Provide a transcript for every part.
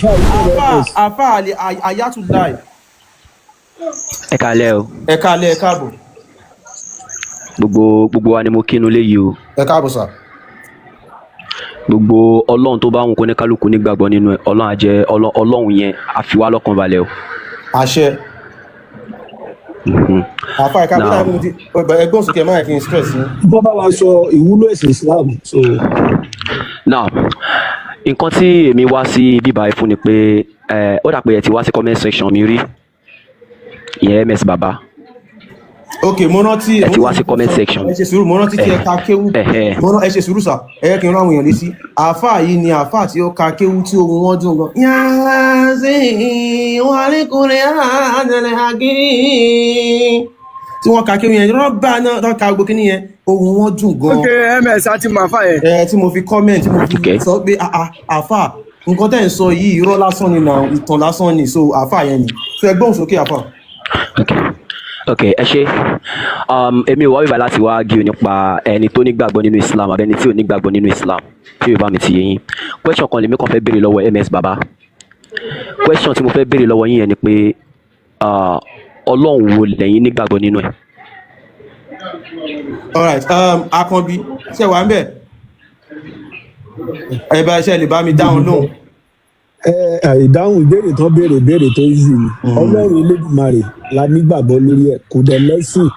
Àfà, àfà àlè Ayatollah. Ẹ kálẹ́ o. Ẹ káalẹ́, ẹ káàbọ̀. Gbogbo wa ni mo kínú léyìí o. Ẹ káàbọ̀, sir. Gbogbo Ọlọ́run tó bá wùn kó ní kálukú nígbàgbọ́ nínú ẹ̀, Ọlọ́run á jẹ́ Ọlọ́run yẹn á fi wá lọ́kàn balẹ̀ o. Àṣẹ. Àfà, ẹ káàbọ̀. Now. Ẹgbọ́n sókè, máa kí n stress yín. Bọ́ bá wa sọ ìwúlò ẹ̀sìn Islam so. Now, nǹkan tí èmi wá sí bíbá yìí fún ni pé ó dà pé ẹ ti wá sí comment section mi rí, ìyẹn MS Baba. Ok, mo rántí. Ẹ ti wá sí comment section. Ẹ ṣe sùúrù, mo rántí tí ẹ ka kéwú. Ẹ ṣe sùúrù sir, ẹ yẹ kí n rán àwọn èèyàn létí. Àáfà yìí ni àáfà tí ó ka kéwú tí ohùn wọn dùn gan. Yasin wàlíkùnrin àdàlẹ̀ hakim, tí wọ́n ka kéwú yẹn, rọ́bà náà tó ka gbogbo kíní yẹn, ohùn wọn dùn gan. Ok, MS àti màfà yẹn. Ẹ tí mo fi comment, tí mo fi sọ pé, "Ah ah, àáfà, nǹkan tẹ́ ń sọ yìí, irọ́ lásán ni, nà ìtàn lásán ni." So àáfà yẹn ni. So ẹ gbóhùn sókè, àáfà. Ok, ẹ ṣe. Èmi ò wá bíbá láti wá argue nípa ẹni tó nígbàgbọ́ nínú Islam àbí ẹni tí ò nígbàgbọ́ nínú Islam. Tí Yorùbá mi ti yé yín, question kan lèmi kàn fẹ́ béèrè lọ́wọ́ MS Baba. Question tí mo fẹ́ béèrè lọ́wọ́ yín yẹn ni pé, Ọlọ́run wo lẹ́yìn nígbàgbọ́ nínú ẹ̀? Alright, Akanbi, ṣe wà ń bẹ̀? Ẹ bá iṣẹ́ lè bá mi dáhùn lóhùn. Ẹ ẹ, ìdáhùn ìbéèrè tán béèrè, ìbéèrè tó easy ni. Ọlọ́run Elédùmarè la nígbàgbọ́ lórí ẹ̀. Kò dẹ̀ lẹ́sìn,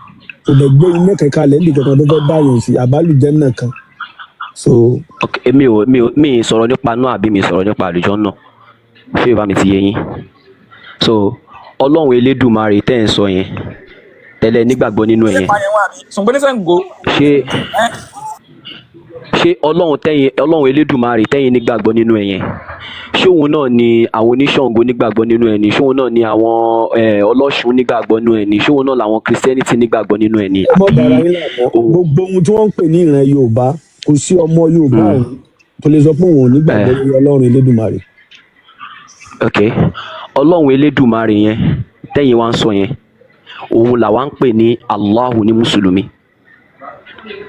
kò dẹ̀ gbé iná kankan lẹ́yìn kankan tó fẹ́ báyọ̀ sí àbálùjẹ́ náà kan so. Ok, èmi ò mi ò mi ì sọ̀rọ̀ nípa náà àbí mi ì sọ̀rọ̀ nípa àlùjọ náà. Ṣé Yorùbá mi ti yé yín? So Ọlọ́run Elédùmarè tẹ́ ń sọ yẹn tẹ́lẹ̀ nígbàgbọ́ nínú ẹ̀ yẹn, ṣé Ọlọ́run tẹ́yìn, Ọlọ́run Elédùmarè tẹ́yìn nígbàgbọ́ nínú ẹ̀ yẹn, ṣé òun náà ni àwọn oníṣàngó nígbàgbọ́ nínú ẹ̀ ni? Ṣé òun náà ni àwọn ọlọ́ṣun nígbàgbọ́ nínú ẹ̀ ni? Ṣé òun náà làwọn Christianity nígbàgbọ́ nínú ẹ̀ ni? Ẹ mọ́ àbí dára yín láàmú. òun? Gbogbo ohun tí wọ́n ń pè ní ìran Yorùbá, kò sí ọmọ Yorùbá ọ̀hún tó lè sọ pé òun ò nígbàgbọ́ lórí Ọlọ́run Elédùmarè. Ok, Ọlọ́run Elédùmarè yẹn tẹ́yìn wá ń sọ yẹn, òun làwa ń pè ní Allahu ní Mùsùlùmí.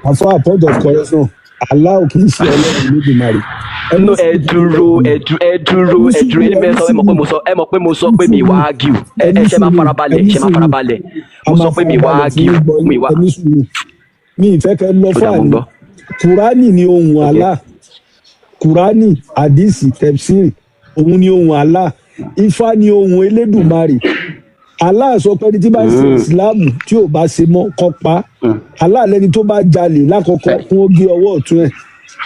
Àfọ, point of correction, Allah kì í ṣe Ọlọ́run Elédùmarè. No, ẹ dúró, ẹ dúró, ẹ dúró, ẹ dúró. Ẹ sọ, ẹ mọ̀ pé mo sọ pé mi wá argue. Ẹ ṣe máa farabalẹ̀, ṣe máa farabalẹ̀. Mo sọ pé mi wá argue, mi wá. Ẹni sùúrù, mi ì fẹ́ kẹ́ lọ Ó dà, mo fún àní. gbọ́. Kùránì ni ohun Allah. Kùránì, àdìsí, tẹ̀síìrì, òun ni ohun Allah. Ifá ni ohun Elédùmarè. Allah sọ pé ẹni tí bá ń ṣe Ìsìláàmù, tí ò bá ṣe mọ́, kó pa. Allah lẹni tó bá jalè lákọ̀ọ́kọ́, kún ó gé ọwọ́ ọ̀tún ẹ̀.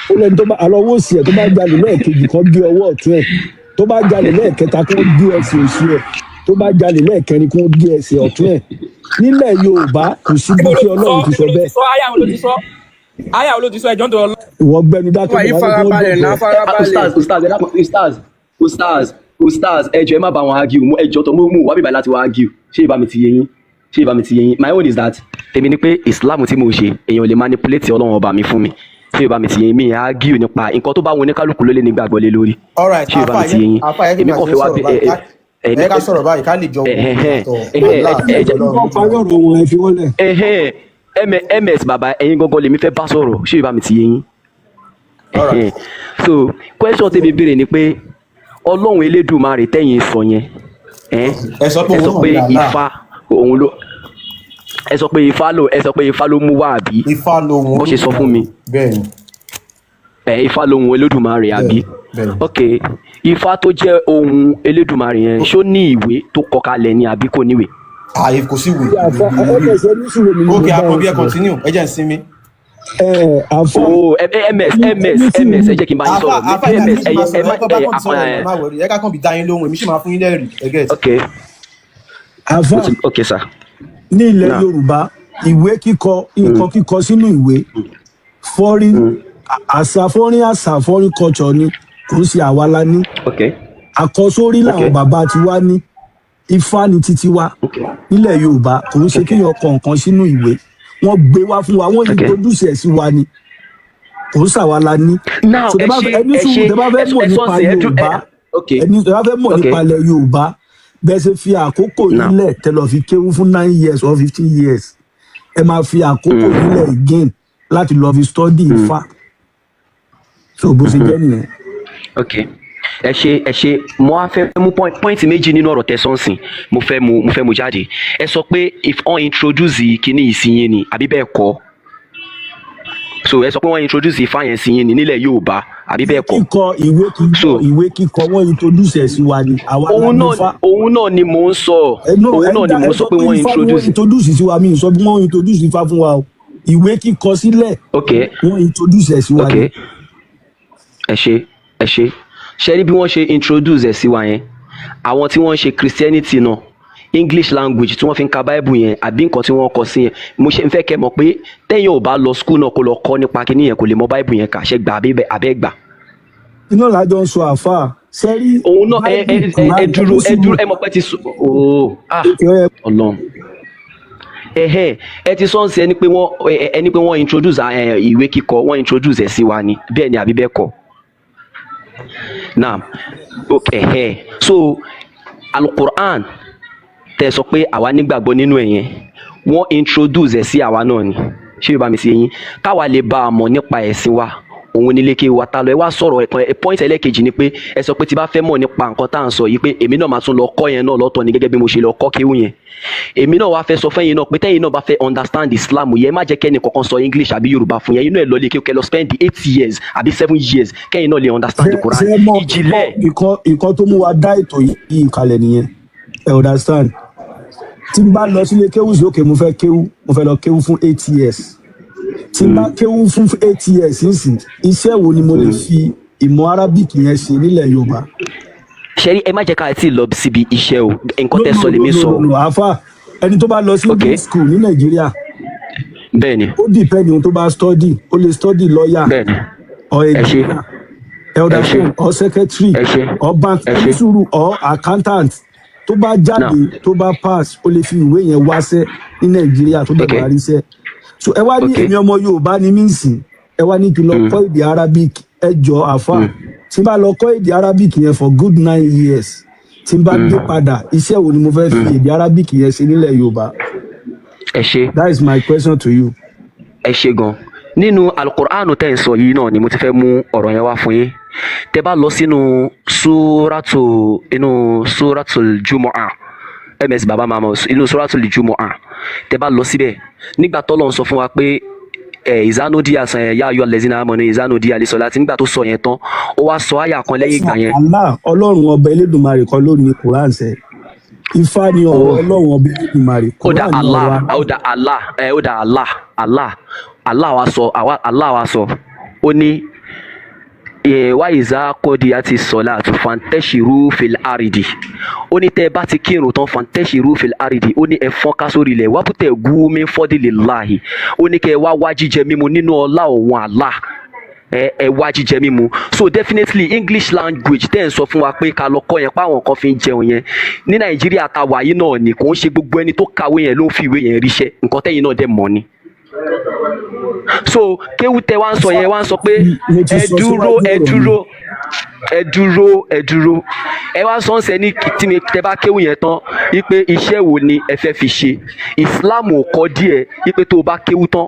Ó lẹni tó bá àlọ́wọ́ òsì ẹ̀, tó bá jalè lẹ́ẹ̀kejì, kan gé ọwọ́ ọ̀tún ẹ̀. Tó bá jalè lẹ́ẹ̀kẹta, kó gé ẹsẹ̀ òsì ẹ̀. Tó bá jalè lẹ́ẹ̀kẹrin, kó gé ẹsẹ̀ ọ̀tún ẹ̀. Nílẹ̀ Yorùbá, kò síbi tí Ọlọ́run ti sọ bẹ́ẹ̀. Sọ àyà wo ló ti sọ? Àyà wo ló ti sọ? Ẹjọ́ ń tó lọ. Ìwọ gbẹnu dákẹ́. Wọ́n yìí Bàbá ní kí wọ́n farabalẹ̀ náà. dọ̀bọ̀. Farabalẹ̀. Ustaz, ustaz, ẹ dákun, ustaz, ustaz, ustaz, ẹ jọ̀ọ́, ẹ má bá wọn argue. Mo ẹ jọ̀ọ́ tó mo wá bíbá láti wá argue. Ṣé ìbá mi ti yé yín? Ṣé ìbá mi ti yé yín? My own is that, tèmi ni pé Islam tí mo ń ṣe, èèyàn lè manipulate Ọlọ́run ọba mi fún mi. Ṣé ìbá mi ti yé yín? Mi argue nípa nǹkan tó bá wọn oníkálukú ló lè nígbàgbọ́ lé lórí. Alright. Ṣé ìbá Àfà mi ti yé yẹn, yín? àfà yẹn, kí Èmi n kàn ṣe fẹ́ wá sọ̀rọ̀ bí báyìí, ẹ ká sọ̀rọ̀ báyìí, ká lè jọ wo ìyàtọ̀ Allah àti Ọlọ́run. Wọ́n parí ọ̀rọ̀ wọn, ẹ fi wọ́n lẹ̀. MS Baba, ẹ̀yin gangan lèmi fẹ́ bá sọ̀rọ̀. Ṣé ìbá mi ti yé yín? Alright. So question tèmi béèrè ni pé, Ọlọ́run Elédùmarè tẹ́yìn sọ yẹn, Ẹ sọ pé ẹ òun sọ náà pé ní Allah. Ifá òun ló, ẹ sọ pé Ifá ló, ẹ sọ pé Ifá ló mú wá, àbí? Ifá lohun. Bó ṣe sọ fún mi. Bẹ́ẹ̀ ni. Ẹ Ifá lohun Elédùmarè, àbí? Bẹ́ẹ̀ ni. Ok, Ifá tó jẹ́ ohun Elédùmarè yẹn, ṣó ní ìwé tó kọ kalẹ̀ ni, àbí kò níwèé? Ààyè kò sí ìwé. Àfà MS, ẹ ní sùúrù, mi ni mo Ok. bá wọn Àkànbí, ẹ sọ̀rọ̀. continue, ẹ jẹ́ n sinmi. Ẹ àfà. O ms ms ms, ẹ jẹ́ kí n bá yín Àfà, sọ̀rọ̀. àfà, ìgbà ms tí ẹ mo ẹ sọ̀rọ̀, má ẹ kọ́ bá ẹ kàn sọ̀rọ̀, ẹ má worry, ẹ ká kàn bí dá yín lóhùn, èmi sì máa fún yín lẹ́rìí, ẹ get. Ok. Àfà. Ok sir. Ní ilẹ̀ Now. Yorùbá, ìwé kíkọ, nǹkan kíkọ sínú ìwé, foreign àṣà, foreign àṣà, foreign culture ni, kò ń ṣe àwa la ní. Àkọsórí làwọn bàbá tiwa ní. Ifá ni títí wa nílẹ̀ Yorùbá. Kò ń ṣe kéèyàn kọ nǹkan sínú ìwé. Wọ́n gbé wá fún wa, wọ́n introduce ẹ̀ sí wa ni, kò ń ṣàwa la ní. Now So ẹ tẹ́ bá ṣe ẹni ẹ sùúrù, ṣe tẹ́ bá fẹ́ ẹ mọ̀ ẹ sọ nípa sí ẹ dú ẹ Yorùbá, ẹni tẹ́ bá fẹ́ mọ̀ nípa ilẹ̀ Yorùbá, bẹ́ẹ̀ ṣe fi àkókò Now. nílẹ̀ tẹ́ lọ fi kéwú fún 9 years or 15 years, ẹ máa fi àkókò nílẹ̀ again láti lọ fi study Ifá. So bó ṣe jẹ́ nìyẹn. Ok. Ẹ ṣe, ẹ ṣe. Mo á fẹ́ mú point méjì nínú ọ̀rọ̀ tẹ̀sán sìn. Mo fẹ́ mú jáde. Ẹ sọ pé if wọ́n introduce kíní yìí sí yín ni, àbí bẹ́ẹ̀ kọ́? So ẹ sọ pé wọ́n introduce Ifá yẹn sí yín ni nílẹ̀ Yorùbá, àbí bẹ́ẹ̀ kọ́? Kíkọ ìwé kíkọ So ìwé kíkọ, wọ́n introduce ẹ̀ sí wa ni, àwa la òun ní náà Ifá. Òun náà ni mò ń sọ. Ẹ no Òun ẹ náà ni dá mò ẹ ń sọ sọ pé pé wọ́n Ifá ni wọ́n introduce. introduce sí wa. Mi ì sọ bí wọ́n introduce Ifá fún wa o. Ìwé kíkọ sílẹ̀, wọ́n introduce ẹ̀ sí wa ni. Ẹ ṣe, ẹ ṣe. Ṣe rí bí wọ́n ṣe introduce ẹ̀ sí wa yẹn, àwọn tí wọ́n ń ṣe Christianity náà, English language tí wọ́n fi ń ka Bible yẹn, àbí nǹkan tí wọ́n kọ sí yẹn, mo ṣe ń fẹ́ kẹ́ mọ̀ pé tẹ́yìn ò bá lọ school náà kó lọ kọ́ nípa kíní yẹn, kò lè mọ Bible yẹn kà. Ṣe gbà àbí àbẹ́ gbà? Iná làjọ ń sọ, àáfàá sẹ́rí. Òun náà ẹ ẹ Bible, ẹ ẹ Quran dúró, ẹni ẹ dúró. sùúrù. Ẹ mọ̀ pé ti sọ ooo, ah, Ọlọ́run, ẹhẹ, ẹ ti sọ ń sẹ ẹni pé wọ́n ẹni pé wọ́n introduce ìwé kíkọ, wọ́n introduce ẹ̀ sí wa ni. Bẹ́ẹ̀ ni àbí bẹ́ẹ̀ kọ́? Naam, ok, ẹhẹ. So Alukur'an tẹ́ sọ pé àwa nígbàgbọ́ nínú ẹ̀ yẹn, wọ́n introduce ẹ̀ sí àwa náà ni. Ṣé yóò bá mi sí yín káwa lè bá a mọ̀ nípa ẹ̀sìn wa? Òun nílé kí wa ta lọ. Ẹ wá sọ̀rọ̀ ẹ̀kan. Ẹ point ẹlẹ́kejì ni pé ẹ sọ pé tí bá fẹ́ mọ̀ nípa nǹkan tá à ń sọ yìí, pé èmi náà máa tún lọ kọ́ yẹn náà lọ́tọ̀ ni, gẹ́gẹ́ bí mo ṣe lọ kọ́ kéwú yẹn. Èmi náà wá fẹ́ sọ fẹ́yìn náà pé tẹ́yìn náà bá fẹ́ understand Islam yẹn, má jẹ́ kẹ́ni kankan sọ English àbí Yorùbá fún yẹn. Inú ẹ̀ lọ lé kí kẹ́ lọ spend 8 years àbí 7 years kẹ́yìn náà lè understand the Quran. Ṣé mọ Ìjìnlẹ̀. Ìkan tó mú wa dá ètò yìí kalẹ̀ nìyẹn. Ẹ understand, tí n bá lọ sílé kéwú sí òkè, mo fẹ́ kéwú, mo fẹ́ lọ kéwú fún 8 years. Tí n bá kéwú fún 8 years nísìn, iṣẹ́ wo ni mo lè fi ìmọ̀ Arabic yẹn ṣe nílẹ̀ Yorùbá? Ṣẹ́rí, ẹ má jẹ́ ká tí ì lọ síbi iṣẹ́ o. Nǹkan No. tẹ́ No. sọ No. lèmi No. sọ. No, no, àáfà, ẹni tó bá lọ sí English school ní Nàìjíríà, Bẹ́ẹ̀ ni. ó depend ohun tó bá study. Ó lè study lawyer Bẹ́ẹ̀ ni. or Ẹ ṣe. engineer, elder Ẹ ṣe. or secretary Ẹ ṣe. or bank Ẹ ṣe. sùúrù, or accountant. Tó bá jáde, Now. tó bá pass, ó lè fi ìwé yẹn wáṣẹ́ ní Nàìjíríà, tó dẹ̀ máa ríṣẹ́. So ẹ wá ní èmi ọmọ Yorùbá ní mí sìn, ẹ wá ní kí n lọ kọ́ èdè Arabic. Ẹ jọ, àfà, tí n bá lọ kọ́ èdè Arabic yẹn for good 9 years, tí n bá dé padà, iṣẹ́ wo ni mo fẹ́ fi èdè Arabic yẹn ṣe nílẹ̀ Yorùbá? Ẹ ṣe. That is my question to you. Ẹ ṣe gan. Nínú Alukur'anu tẹ́ ń sọ yìí náà ni mo ti fẹ́ mú ọ̀rọ̀ yẹn wá fún yín. Tẹ́ bá lọ sínú súrátù, inú Súrátù Jumu'ah, ms baba mama, inú Súrátù Jumu'ah, tẹ́ bá lọ síbẹ̀, nígbà tọ́lọ́run sọ fún wa pé ẹ ìzánúdí àsàn ẹ yá ayọ lẹ́sìn náà mọ̀ ní ìzánúdí àlesọ láti, nígbà tó sọ yẹn tán, ó wá sọ àyà kan lẹ́yìn ìgbà yẹn. Allah, Ọlọ́run ọba Elédùnmarè kan ló ní Quran sẹ́. Ifá ni ọ̀rọ̀ Ọlọ́run ọba Elédùnmarè. Ó dà. Quran ni Allah ọ̀rọ̀ ó dà, Allah ẹ, ó dà, Allah, Allah, Allah wa sọ, àwa Allah wa sọ, ó ní ẹ wá ìzá kọ́dí àti sọ̀lá àti fantashiru fil ardi. Ó ní tẹ́ ẹ bá ti kírun tán, fantashiru fil ardi, ó ní ẹ fọ́nká sórí ilẹ̀, wabtagu min fadlillahi. Ó ní kẹ́ ẹ wá wá jíjẹ mímu nínú ọlá òun Allah. Ẹ wá jíjẹ mímu. So definitely, English language tẹ́ ẹ̀ ń sọ fún wa pé ká lọ kọ́ yẹn, páwọn kan fi ń jẹun yẹn ní Nàìjíríà ta wà yìí náà ni, kò ń ṣe gbogbo ẹni tó kàwé yẹn ló ń fi ìwé yẹn ríṣẹ́. Nǹkan tẹ́yìn náà dẹ̀ mọ̀ ni. So kéwú tẹ wá ń sọ yẹn, wá ń sọ pé Mo ti ẹ sọ dúró, síwájú ẹ ọ̀rọ̀ mi. dúró, ẹ dúró, ẹ dúró. Ẹ wá sọ ń sẹ ní tí mi tẹ bá kéwú yẹn tán, wípé iṣẹ́ wo ni ẹ fẹ́ fi ṣe? Islam ò kọ́ díẹ̀ wípé tó o bá kéwú tán,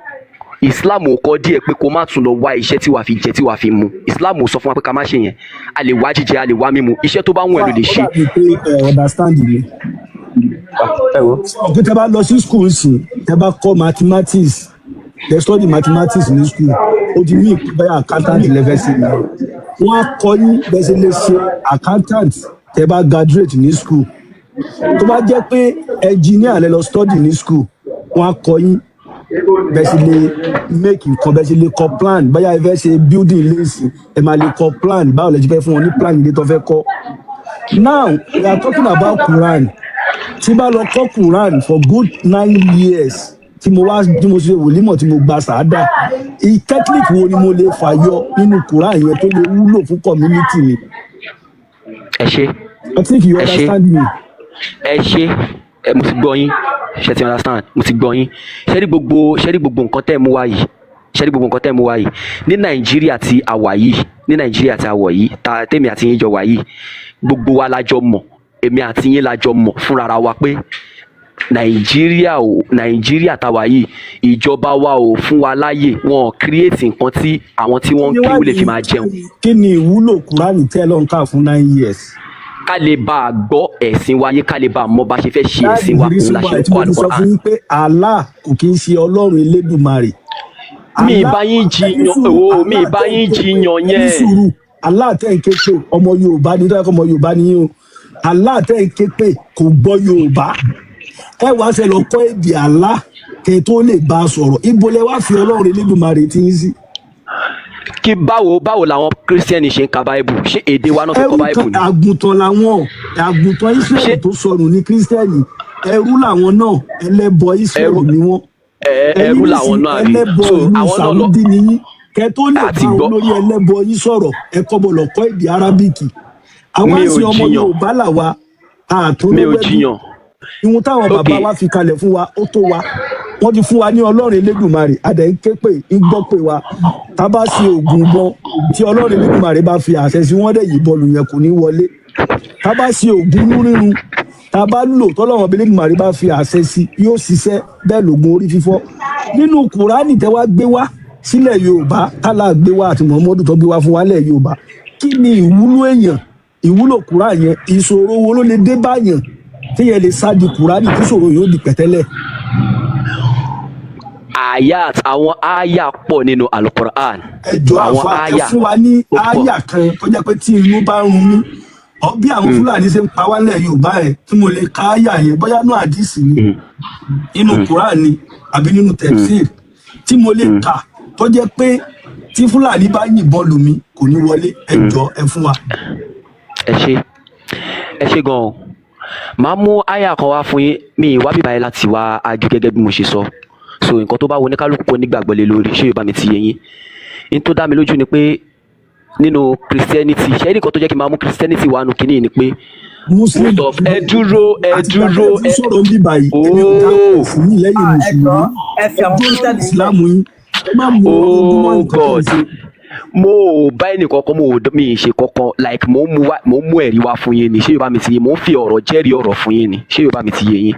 Islam ò kọ́ díẹ̀ pé kó má tún lọ wá iṣẹ́ tí wàá fi jẹ, tí wàá fi mu. Islam ò sọ fún wa pé ká má ṣe yẹn. A lè wá jíjẹ, a lè wá mímu, iṣẹ́ tó bá wùn ẹ́ ló lè Ó ṣe. dàbí pé ẹ understand mi. Ẹ wo. Ọ̀pẹ, tẹ bá lọ sí school sí, tẹ bá kọ́ mathematics, tẹ study mathematics ní school, ó ti ní ìpín accountant level sí ni. Wọ́n á kọ́ yín bẹ́ẹ̀ ṣe lè ṣe accountant. Tẹ bá graduate ní school, tó bá jẹ́ pé engineer lẹ lọ study ní school, wọ́n á kọ́ yín bẹ́ẹ̀ ṣe lè make nǹkan, bẹ́ẹ̀ ṣe lè kọ plan. Báyà ẹ fẹ́ ṣe building lẹ́sìn, ẹ máa lè kọ plan. Báwo lẹ ṣe fẹ́ fún wọn ní plan ilé tó fẹ́ kọ́? Now we are talking about Quran. Tí bá lọ kọ́ Quran for good 9 years, tí mo wá, tí mo ṣe wòlímọ̀, tí mo gba sàádà, technique wo ni mo lè fàyọ nínú Quran yẹn tó lè wúlò fún community mi? Ẹ ṣe. I think you Ẹ ṣe. understand me. Ẹ ṣe. Ẹ, mo ti gbọ́ yín. Ṣe ti understand? Mo ti gbọ́ yín. Ṣé rí gbogbo nǹkan tẹ́ ẹ mú wá yìí, ṣé rí gbogbo nǹkan tẹ́ ẹ mú wá yìí, ní Nàìjíríà tí a wà yìí, ní Nàìjíríà tí a wọ̀ yìí, ta tèmi àti yín jọ wà yìí, gbogbo wa la jọ mọ̀, èmi àti yín la jọ mọ̀ fúnra wa pé Nàìjíríà ò, Nàìjíríà táwa yìí, ìjọba wa ò fún wa láàyè, wọn ò create nǹkan tí àwọn tí wọ́n ń Kí wá kéwú lè ní fi máa jẹun. Kí ni ìwúlò Kúránì tẹ́ lọ́n kà fún 9 years? Ká lè bá a gbọ́ ẹ̀sìn wa yé, ká lè bá a mọ bá a ṣe fẹ́ ṣe That ẹ̀sìn is wa, the òun reason la ṣe why ń tí kọ́ mo fi sọ Alukoran. fún yín pé Allah kò kí ń ṣe Ọlọ́run Elédùmarè. Mi Allah, bá yín ẹni jiyàn sùúrù, o, mi Allah bá tẹ́ ń yín ké pé, jiyàn ẹni yẹn. sùúrù, Allah tẹ́ ń ké pé, ọmọ Yorùbá ní, tọ́jú ọmọ Yorùbá ní yín o. Allah tẹ́ ń ké pé kò gbọ́ Yorùbá. Ẹ wá ṣe lọ kọ́ èdè Allah kẹ́ tó lè bá a sọ̀rọ̀. Ibo lẹ wá fi Ọlọ́run Elédùmarè tí ń sí? Kí báwo làwọn Kírísítẹ́nì ṣe ń ka Báíbù? Ṣé èdè wa náà fi Ẹrú kọ Báíbù kan ni? àgùntàn làwọn, àgùntàn Ṣé Ísírẹ́lì tó sọnù ní Kírísítẹ́nì. Ẹrú làwọn náà, ẹlẹ́bọ Ísírẹ́lì ẹrú ni wọ́n. ẹ Ẹ̀yin ẹrú làwọn nísìn náà àbí? ẹlẹ́bọ So ìlú àwọn náà lọ Sàúdí ni yín. Kẹ́ tó lè àti bá gbọ́. olórí ẹlẹ́bọ yín sọ̀rọ̀, ẹ kọ́ bọ̀ lọ kọ́ èdè Arábíkì. Àwa Mi ń ò sin ọmọ jiyàn. Yorùbá làwa, Mi ò àtúnlówẹ́dù. jiyàn. Ihun táwọn Ok. bàbá wa fi kalẹ̀ fún wa, ó tó wa. Wọ́n ti fún wa ní Ọlọ́run Elédùmarè, adẹ̀ ń ké pè ń gbọ́ pé wa. Tá a bá ṣe oògùn bọn, tí Ọlọ́run Elédùmarè bá fi àṣẹ sí, wọ́n dẹ̀ yìnbọn lù yẹn, kò ní wọlé. Tá a bá ṣe oògùn inú rírun, tá a bá lò, tọ́lọ́run Elédùmarè bá fi àṣẹ sí, yóò ṣiṣẹ́. Bẹ́ẹ̀ lògùn orí fífọ́ nínú Kùránì tẹ́ wá gbé wá sílẹ̀ Yorùbá, kálá gbé wá àti Muhammadu tó gbé wá fún wa lẹ̀ Yorùbá, kí ni ìwúlò èèyàn, ìwúlò Kùránì yẹn? Ìṣòro wo ló lè dé báyàn téèyàn lè sá di Kùránì tí ìṣòro yóò di pẹ̀tẹ́lẹ̀? Ayat, àwọn aya pọ̀ nínú Alukoran. Ẹjọ, Àwọn àfa, ẹ aya fún wa ní ó pọ̀. Aya kan tó jẹ́ pé tí inú bá ń run mí ọ, bí àwọn Fúlàní ṣe ń pa wá lẹ̀ Yorùbá yẹn, tí mo lè ka aya yẹn, bóyá nínú àdìsí ni, nínú Kùránì ni, àbí nínú tẹfsir, tí mo lè kà tó jẹ́ pé tí Fúlàní bá yìnbọn lù mí, kò ní wọlé. Ẹjọ, ẹ fún wa. Ẹ ṣe, ẹ ṣe gan-an. Màá mú aya kan wá fún yín. Mi ì wá bíbáyìí láti wá argue, gẹ́gẹ́ bí mo ṣe sọ. So nǹkan tó bá wo oníkálukú kó nígbàgbọ́ lé lórí. Ṣé Yorùbá mi ti yé yín? N tó dá mi lójú ni pé nínú Christianity, ṣé nǹkan tó jẹ́ kí n máa mú Christianity wá nu kínní ni pé Muslim most of, ẹ dúró, ẹ àti gbàgbé dúró tí ẹ sọ̀rọ̀ ń bí báyìí, èmi ò dá ooo ẹ̀sìn yìí lẹ́yìn Ah, ẹ jọ̀ọ́, mùsùlùmí. ẹ fi Ẹ àwọn dúró lórí Kírísítẹ́nì sílẹ̀. Ìsìlámù yín, ẹ má mú orogún mọ́ Oh nǹkan tẹ́ ń God. ṣe. Mo ò bá ẹnì kankan, mo ò mi ì ṣe kankan, like mo ń mú wá, mo ń mú ẹ̀rí wá fún yín ni. Ṣé Yorùbá mi ti yé? Mo ń fi ọ̀rọ̀ jẹ́rìí ọ̀rọ̀ fún yín ni. Ṣé Yorùbá mi ti yé yín?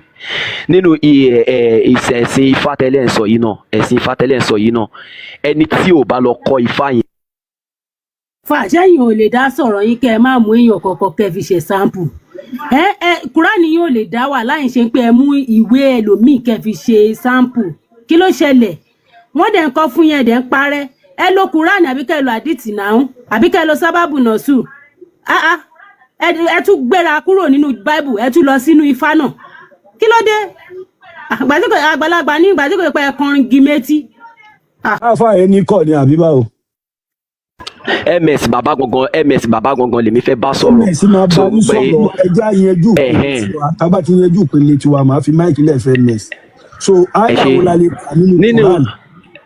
Nínú ìṣẹ̀sìn Ifá tẹ́lẹ̀ ń sọ yìí náà, ẹ̀sìn Ifá tẹ́lẹ̀ ń sọ yìí náà, ẹni tí ò bá lọ kọ́ Ifá yẹn Fà sẹ́yìn ò lè dá sọ̀rọ̀ yín, kẹ́ ẹ má mú èèyàn kọ̀ọ̀kan kẹ́ ẹ fi ṣe sample. Ẹ Kúránì yín ò lè dá wà láì ṣe pé ẹ mú ìwé ẹlòmíì kẹ́ ẹ fi ṣe sample. Kí ló ṣẹlẹ̀? Wọ́n dẹ̀ ń kọ́ fún yẹn, dẹ̀ ń parẹ́. Ẹ lo Kúránì àbí kẹ́ ẹ lo àdìtì náà, àbí kẹ́ ẹ lo sábàbù nọ̀sù. Ah ah, ẹ tún gbéra kúrò nínú Bible, ẹ tún lọ sínú Ifá náà. Kí ló dé? Àgbàlagbà ní ìgbà tí kò pẹ́ kọrin gímétí. Káfá yẹn ní kọ́ ni àbí báwo? Ms bàbá gangan, ms bàbá gangan lèmi fẹ́ bá sọ̀rọ̀. Ms máa bá So yín pé sọ̀rọ̀. Ẹjẹ́ àyẹnjú ìpele tiwa. Tá bá ti yanjú ìpele tiwa, màá fi mic lẹ̀ fẹ́ ms. So Ẹ aya ṣe. wo la lè kà nínú Nínú Quran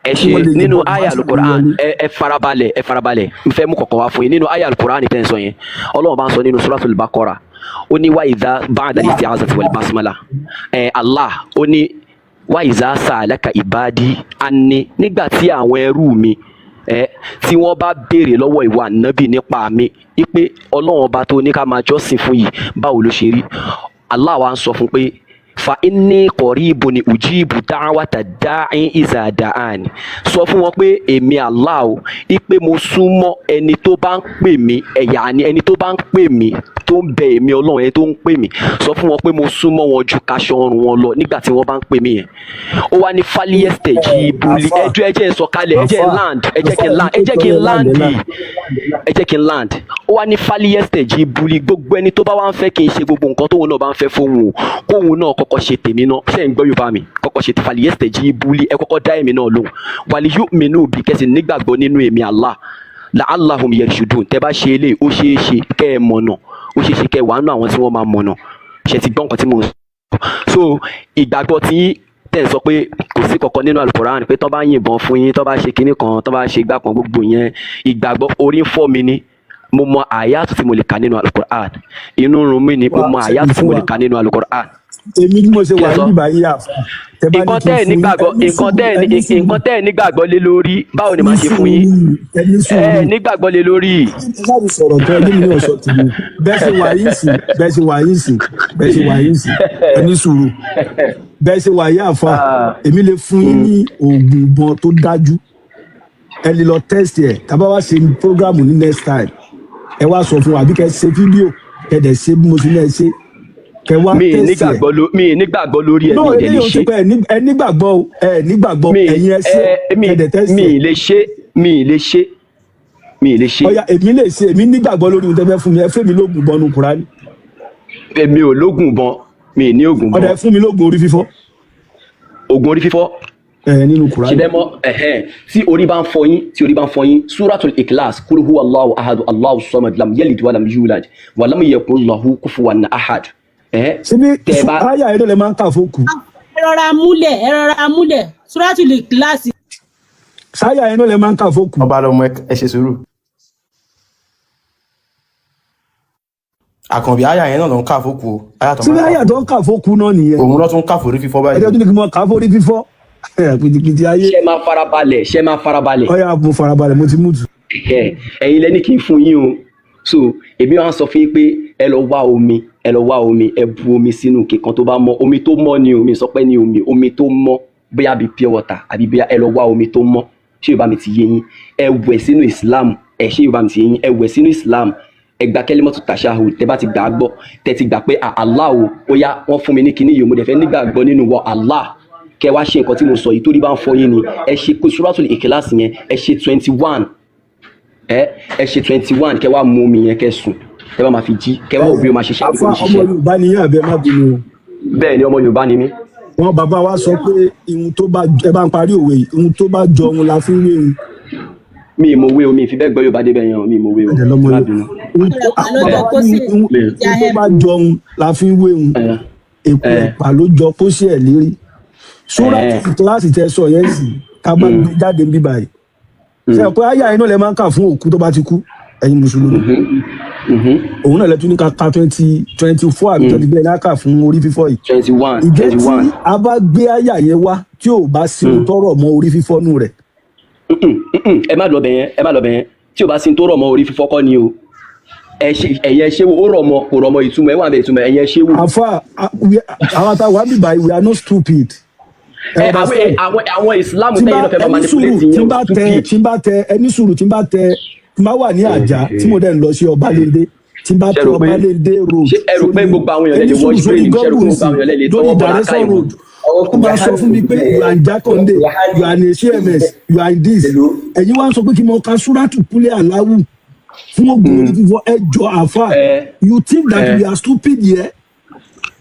ẹ tí ṣe wọ́n lè nínú yìnbọn bá aya sì Alukoran. wọlé? Ẹ farabalẹ̀, ẹ farabalẹ̀. N fẹ́ mú kọ̀kọ́ wá fún yín nínú aya Alukoran tẹ́ ń sọ yẹn. Ọlọ́run bá ń sọ nínú Suratul Baqara, ó ní wa idha ba'da al-isti'azati wal basmala, ẹ Allah ó ní wa idha sa'alaka ibadi anni, nígbà tí àwọn ẹrú mi ẹ tí wọ́n bá béèrè lọ́wọ́ ìwọ ànábì nípa mi, wípé Ọlọ́run ọba tó ní ká máa jọ́sìn fún yìí, báwo ló ṣe rí? Allah wa ń sọ fún pé fa inni qaribun ujibu da'wata da'i iza da'ani. Sọ fún wọn pé èmi Allah o, ipe mo súnmọ́ ẹni tó bá ń pè mí. Ẹ̀yà ni ẹni tó bá ń pè mí, tó ń bẹ èmi Ọlọ́run, ẹni tó ń pè mí, sọ fún wọn pé mo súnmọ́ wọn ju kaṣọ ọrùn wọn lọ nígbà tí wọ́n bá ń pè mí yẹn. Ó wá ní falyastajibu li. Àfà. Ẹjọ́, ẹ jẹ́ n sọ̀kalẹ̀, ẹ jẹ́ n Àfà. land, ẹ jẹ́ kí n Àfà. land, ẹ jẹ́ kí n land yìí, ẹ jẹ́ kí n land. Ó wá ní falyastajibu li, gbogbo ẹni tó bá wá ń fẹ́ kí n ṣe gbogbo nǹkan tóun náà bá ń fẹ́ fóun o, kóun náà kọ́kọ́ ṣe tèmi náà. Ṣé ń gbọ́ Yorùbá mi? Kọ́kọ́ ṣe falyastajibu li, ẹ kọ́kọ́ dá èmi náà lóhùn. Waliyu'minu bi, kẹ́sì nígbàgbọ́ nínú èmi Allah, la'allahum yarshudun. Tẹ́ bá ṣe eléyìí, ó ṣeé ṣe kẹ́ ẹ mọ̀nà, ó ṣeé ṣe kẹ́ ẹ wà nínú àwọn tí wọ́n máa mọ̀nà. Ṣe ti gbọ́ nǹkan tí mò ń sọ? So ìgbàgbọ́ tí tẹ̀ ń sọ pé kò sí kankan nínú Alukoran pé tọ́ bá yìnbọn fún yín, tọ́ bá ṣe kinní kan, tọ́ bá ṣe igbá kan, gbogbo yẹn ìgbàgbọ́ orí ń fọ́ mi ni. Mo mọ àyàtú tí mo lè kà nínú Alukoran. Inú run mí ni, mo Wá mọ sẹ́yìn àyàtú tí fún mo wa. lè kà nínú Alukoran. Èmi bí mo ṣe Kí wà lẹ sọ? níbí báyìí, àfà, tẹ bá ní Nǹkan kí tẹ́ n ẹ̀ fún yín, nígbàgbọ́, ẹni nǹkan sùúrù, tẹ́ ẹ̀ ní ẹni sùúrù, nǹkan tẹ́ ẹ̀ nígbàgbọ́ lé lórí, báwo ni ẹni màá ṣe fún yín? sùúrù, ẹni Ẹ sùúrù. nígbàgbọ́ lé lórí. Ẹ láti sọ̀rọ̀ tó ẹni mi ní ọ̀sọ̀ tèmi. Bẹ́ẹ̀ ṣe wà yín sí, bẹ́ẹ̀ ṣe wà yín sí, bẹ́ẹ̀ ṣe wà yín sí, ẹni sùúrù. Bẹ́ẹ̀ ṣe wà yín, àfà, èmi lè fún yín ní oògùn ìbọn tó dájú. Ẹ lè lọ test ẹ̀. Tàbá wá ṣe program ní next time, ẹ wá sọ fún wa, àbí kẹ́ ṣe fídíò, kẹ́ dẹ̀ ṣe bí mo ti ní ẹ ṣe, kẹ́ wá Mi ì test ẹ̀. nígbàgbọ́ ló mi ì nígbàgbọ́ lórí ẹ̀, No, mi ì dẹ̀ lè eléyìí ò ṣe. ti pẹ́. Ẹ nígbàgbọ́ o, ẹ nígbàgbọ́. Mi Ẹ̀yin ẹ ṣe, ẹ mi kẹ́ dẹ̀ test mi ẹ̀. ì lè ṣe, mi ì lè ṣe, mi ì lè ṣe. Ọ̀ya, èmi lè ṣe. Èmi nígbàgbọ́ lórí ohun tẹ́ fẹ́ fún mi. Ẹ fẹ́ mi lóògùn bọnu Kùránì. Èmi ò lóògùn bọn, mi ì ní ògùn Ọ̀dà, bọn. ẹ fún mi lóògùn orí fífọ́. Ògùn orí fífọ́? Ẹ nínú Ṣe Kùránì. bẹ́ẹ̀ mọ́ ẹ̀hẹ́n, tí orí bá ń fọ yín, tí orí bá ń fọ yín, Suratul Ikhlas, kul huwa Allahu ahadu, Allahu samad, lam yalid walam yulad walam yakun lahu kufuwan ahad. Ẹ̀hẹ́n, Síbí tẹ́ ẹ bá àyà ẹ̀rọ lẹ máa ń kà fókù? Ẹ rọra múlẹ̀, ẹ rọra múlẹ̀. Suratul Ikhlas. Sáyà ẹ̀rọ lẹ máa ń kà fókù? Ọba lọmọ, ẹ ṣe sùúrù. Àkànbí, àyà yẹn náà ló ń kà fókù o, àyà tó Síbí máa ń kà àyà tó ń kà fókù náà nìyẹn? Òun ló tún ń kà fórí fífọ́ báyìí. Ẹjọ́ tún ní kí n mọ kà fórí fífọ́. Ẹ, pìtìpìtì ayé. Ṣe máa farabalẹ̀, ṣe máa farabalẹ̀. Ọ̀ya, mo farabalẹ̀, mo ti mú tù. Ẹ ẹ̀yin lẹni kí n fún yín o. So èmi wá ń sọ fún yín pé ẹ lọ wá omi, ẹ lọ wá omi, ẹ bu omi sínú kíkan tó bá mọ́. Omi tó mọ́ ni omi sọ pé ní omi, omi tó mọ́, bóyá bíi pure water àbí bóyá ẹ lọ wá omi tó mọ́. Ṣé Yorùbá mi ti yé yín? Ẹ wẹ̀ sínú Islam ẹ. Ṣé Yorùbá mi ti yé yín? Ẹ wẹ̀ sínú Islam, ẹ gba kẹ́límọ́tò tashahud. Tẹ bá ti gbà á gbọ́, tẹ ti gbà pé, "Ah, Allah o, ó yá, wọ́n fún mi ní kinní yìí o, mo dẹ̀ fẹ́ nígbàgbọ́ nínú wọ Allah." Kẹ wá ṣe nǹkan tí mo sọ yìí. Torí bá ń fọ yín ni, ẹ ṣe kó Suratul Ikhlas yẹn, ẹ ṣe 21, ẹ ṣe 21, kẹ wá mu omi yẹn, kẹ sùn. Tẹ bá máa fi jí, kẹ wá òbí o máa ṣiṣẹ́ àbí Àfa, kò ní ọmọ ṣiṣẹ́. Yorùbá ni yín àbẹ? Má bínú o. Bẹ́ẹ̀ ni, ọmọ Yorùbá ni mí. Wọn bàbá wa sọ pé ihun tó bá, ẹ bá ń parí òwe yìí, ihun tó bá jọ ohun la fi ń wé ohun. Mi ì mọ òwe o, mi ì fi bẹ́ẹ̀ gbọ́ Yorùbá débẹ̀ yẹn o, mi ì mọ òwe o. Ẹ̀jẹ̀ lọ́mọ Má Yorùbá. bínú. Ohun tó, àwọn Lọ́jọ́ bàbá kó wa ní sí ihun ìjà. tó bá jọ ohun la fi ń wé ohun. Ẹ Èpo ẹ ẹ̀pà ló jọ pósí ẹ̀ lérí. Sórà kíláàsì tẹ sọ yẹn sì ká bá gbé jáde ń bí báyìí, ṣe é pé àyà iná lẹ máa ń kà fún òkú tó bá ti kú, ẹ̀yin mùsùlùmí? Òun náà lẹ tún ní ká ka 24 àbí 23 ní ká fún orí fífọ́ yìí. 21. Ìjẹ́ twenty tí one. a bá gbé àyà yẹn wá, tí ò bá sí ohun tọrọ mọ́ orí fífọ́ nù rẹ̀? Ẹ má lọ bẹ̀ yẹn, ẹ má lọ bẹ̀ yẹn. Tí o bá sin tó rọ̀ mọ́ orí fífọ́ kọ́ ni o. Ẹ ṣe, ẹ̀yẹ ṣé wo, ó rọ̀ mọ́, kò rọ̀ mọ́, ìtumọ̀ ẹ wà bẹ̀, ìtumọ̀ ẹ̀yẹ ṣé wo. Àfa, àwọn táwọn àbí báyìí, we are not stupid. Ẹ Ẹ àwọn understand? àwọn Islam Tí tẹ́yìn bá náà fẹ́ máa ẹni sùúrù, manipulate tí yẹn bá tẹ stupid. tí bá tẹ, ẹni sùúrù, tí bá tẹ, tí bá wà ní àjà tí mo dẹ̀ ń lọ sí Ọbalẹ́ndé, tí bá Ṣé tẹ rò pé Ọbalẹ́ndé road ṣé ẹ rò pé sórí gbogbo àwọn èèyàn lè ẹni lè sùúrù, watch sórí brain? Ṣé ẹ rò pé Google gbogbo sí àwọn èèyàn lè lè lórí tọwọ́ bọ̀ láká Direction ìwọ̀n? Road, ó máa sọ fún mi pé you are in Jakande, you are in CMS, you are in this. Ẹ̀yin wá ń sọ pé kí n mọ ka Súrátù Kúlẹ̀ Aláwù fún oògùn orí fífọ́. Ẹ jọ, àfà, Ẹ you think that ẹ we are stupid here?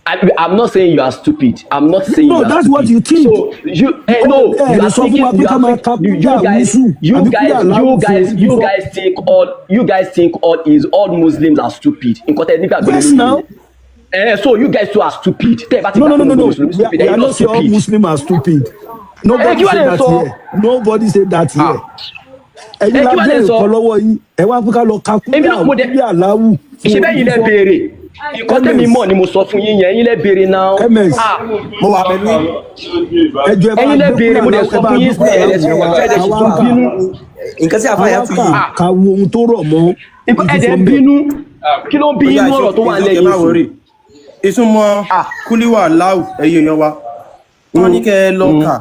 I'm not saying you are stupid. I'm not saying No, you are that's what stupid. you think. So you no, Ẹ you lè are sọ fún wa thinking pé you ká are máa ka thinking you, kúlẹ̀ you guys àwùsù you àbí kúlẹ̀ guys you aláwù fún guys orí you fífọ́. guys think all you guys think all is all Muslims are stupid. Nǹkan tẹ́ nígbàgbọ́ Yes lórí now. nìyẹn. So you guys too are stupid. Tẹ́ ẹ bá ti No, gbà no, pé no, no, gbogbo no. Mùsùlùmí We are, stupid, we ẹ̀yin are náà not saying all stupid. Muslims are stupid. Ẹ Nobody kí wàá say lè that sọ? here. Nobody say that here. Ẹ̀yin Ẹ la kí wàá lè béèrè sọ? kọ́ lọ́wọ́ yín. Ẹ wá pé ká lọ ka Èmi kúlẹ̀ náà mo dẹ̀ kúlẹ̀ aláwù fún ṣe orí bẹ́ẹ̀ yín lẹ fífọ́. béèrè. Nǹkan tẹ́mi MS mọ̀ ni mo sọ fún yín yẹn, ẹ̀yin lẹ béèrè náà. MS Ah, Mo wà pẹ̀lú yín. Ẹ jọ̀ọ́, ẹ bá ẹ̀yin lẹ gbé béèrè, kúlẹ̀ mo dẹ̀ aláwù, sọ ẹ bá fún gbé yín sí kúlẹ̀ ẹ̀ẹ́dẹ̀ aláwù sì yẹn wá. ẹ̀ẹ́dẹ̀ sì Àwa tún kà bínú. Nǹkan tí àfa àwa yẹn tú kà yìí, ká wo ohun tó rọ̀ mọ́ Nǹkan orí ẹ̀dẹ̀ fífọ́ ń ń bẹ̀. bínú. Kí ló ń bí Ó yá, inú ọ̀rọ̀ tó wà ìṣókè, nílẹ̀ má yìí wọrí. Ìtumọ̀ kúlíwà láwù, ẹ̀yin èèyàn wa, wọ́n ní kẹ́ ẹ lọ kà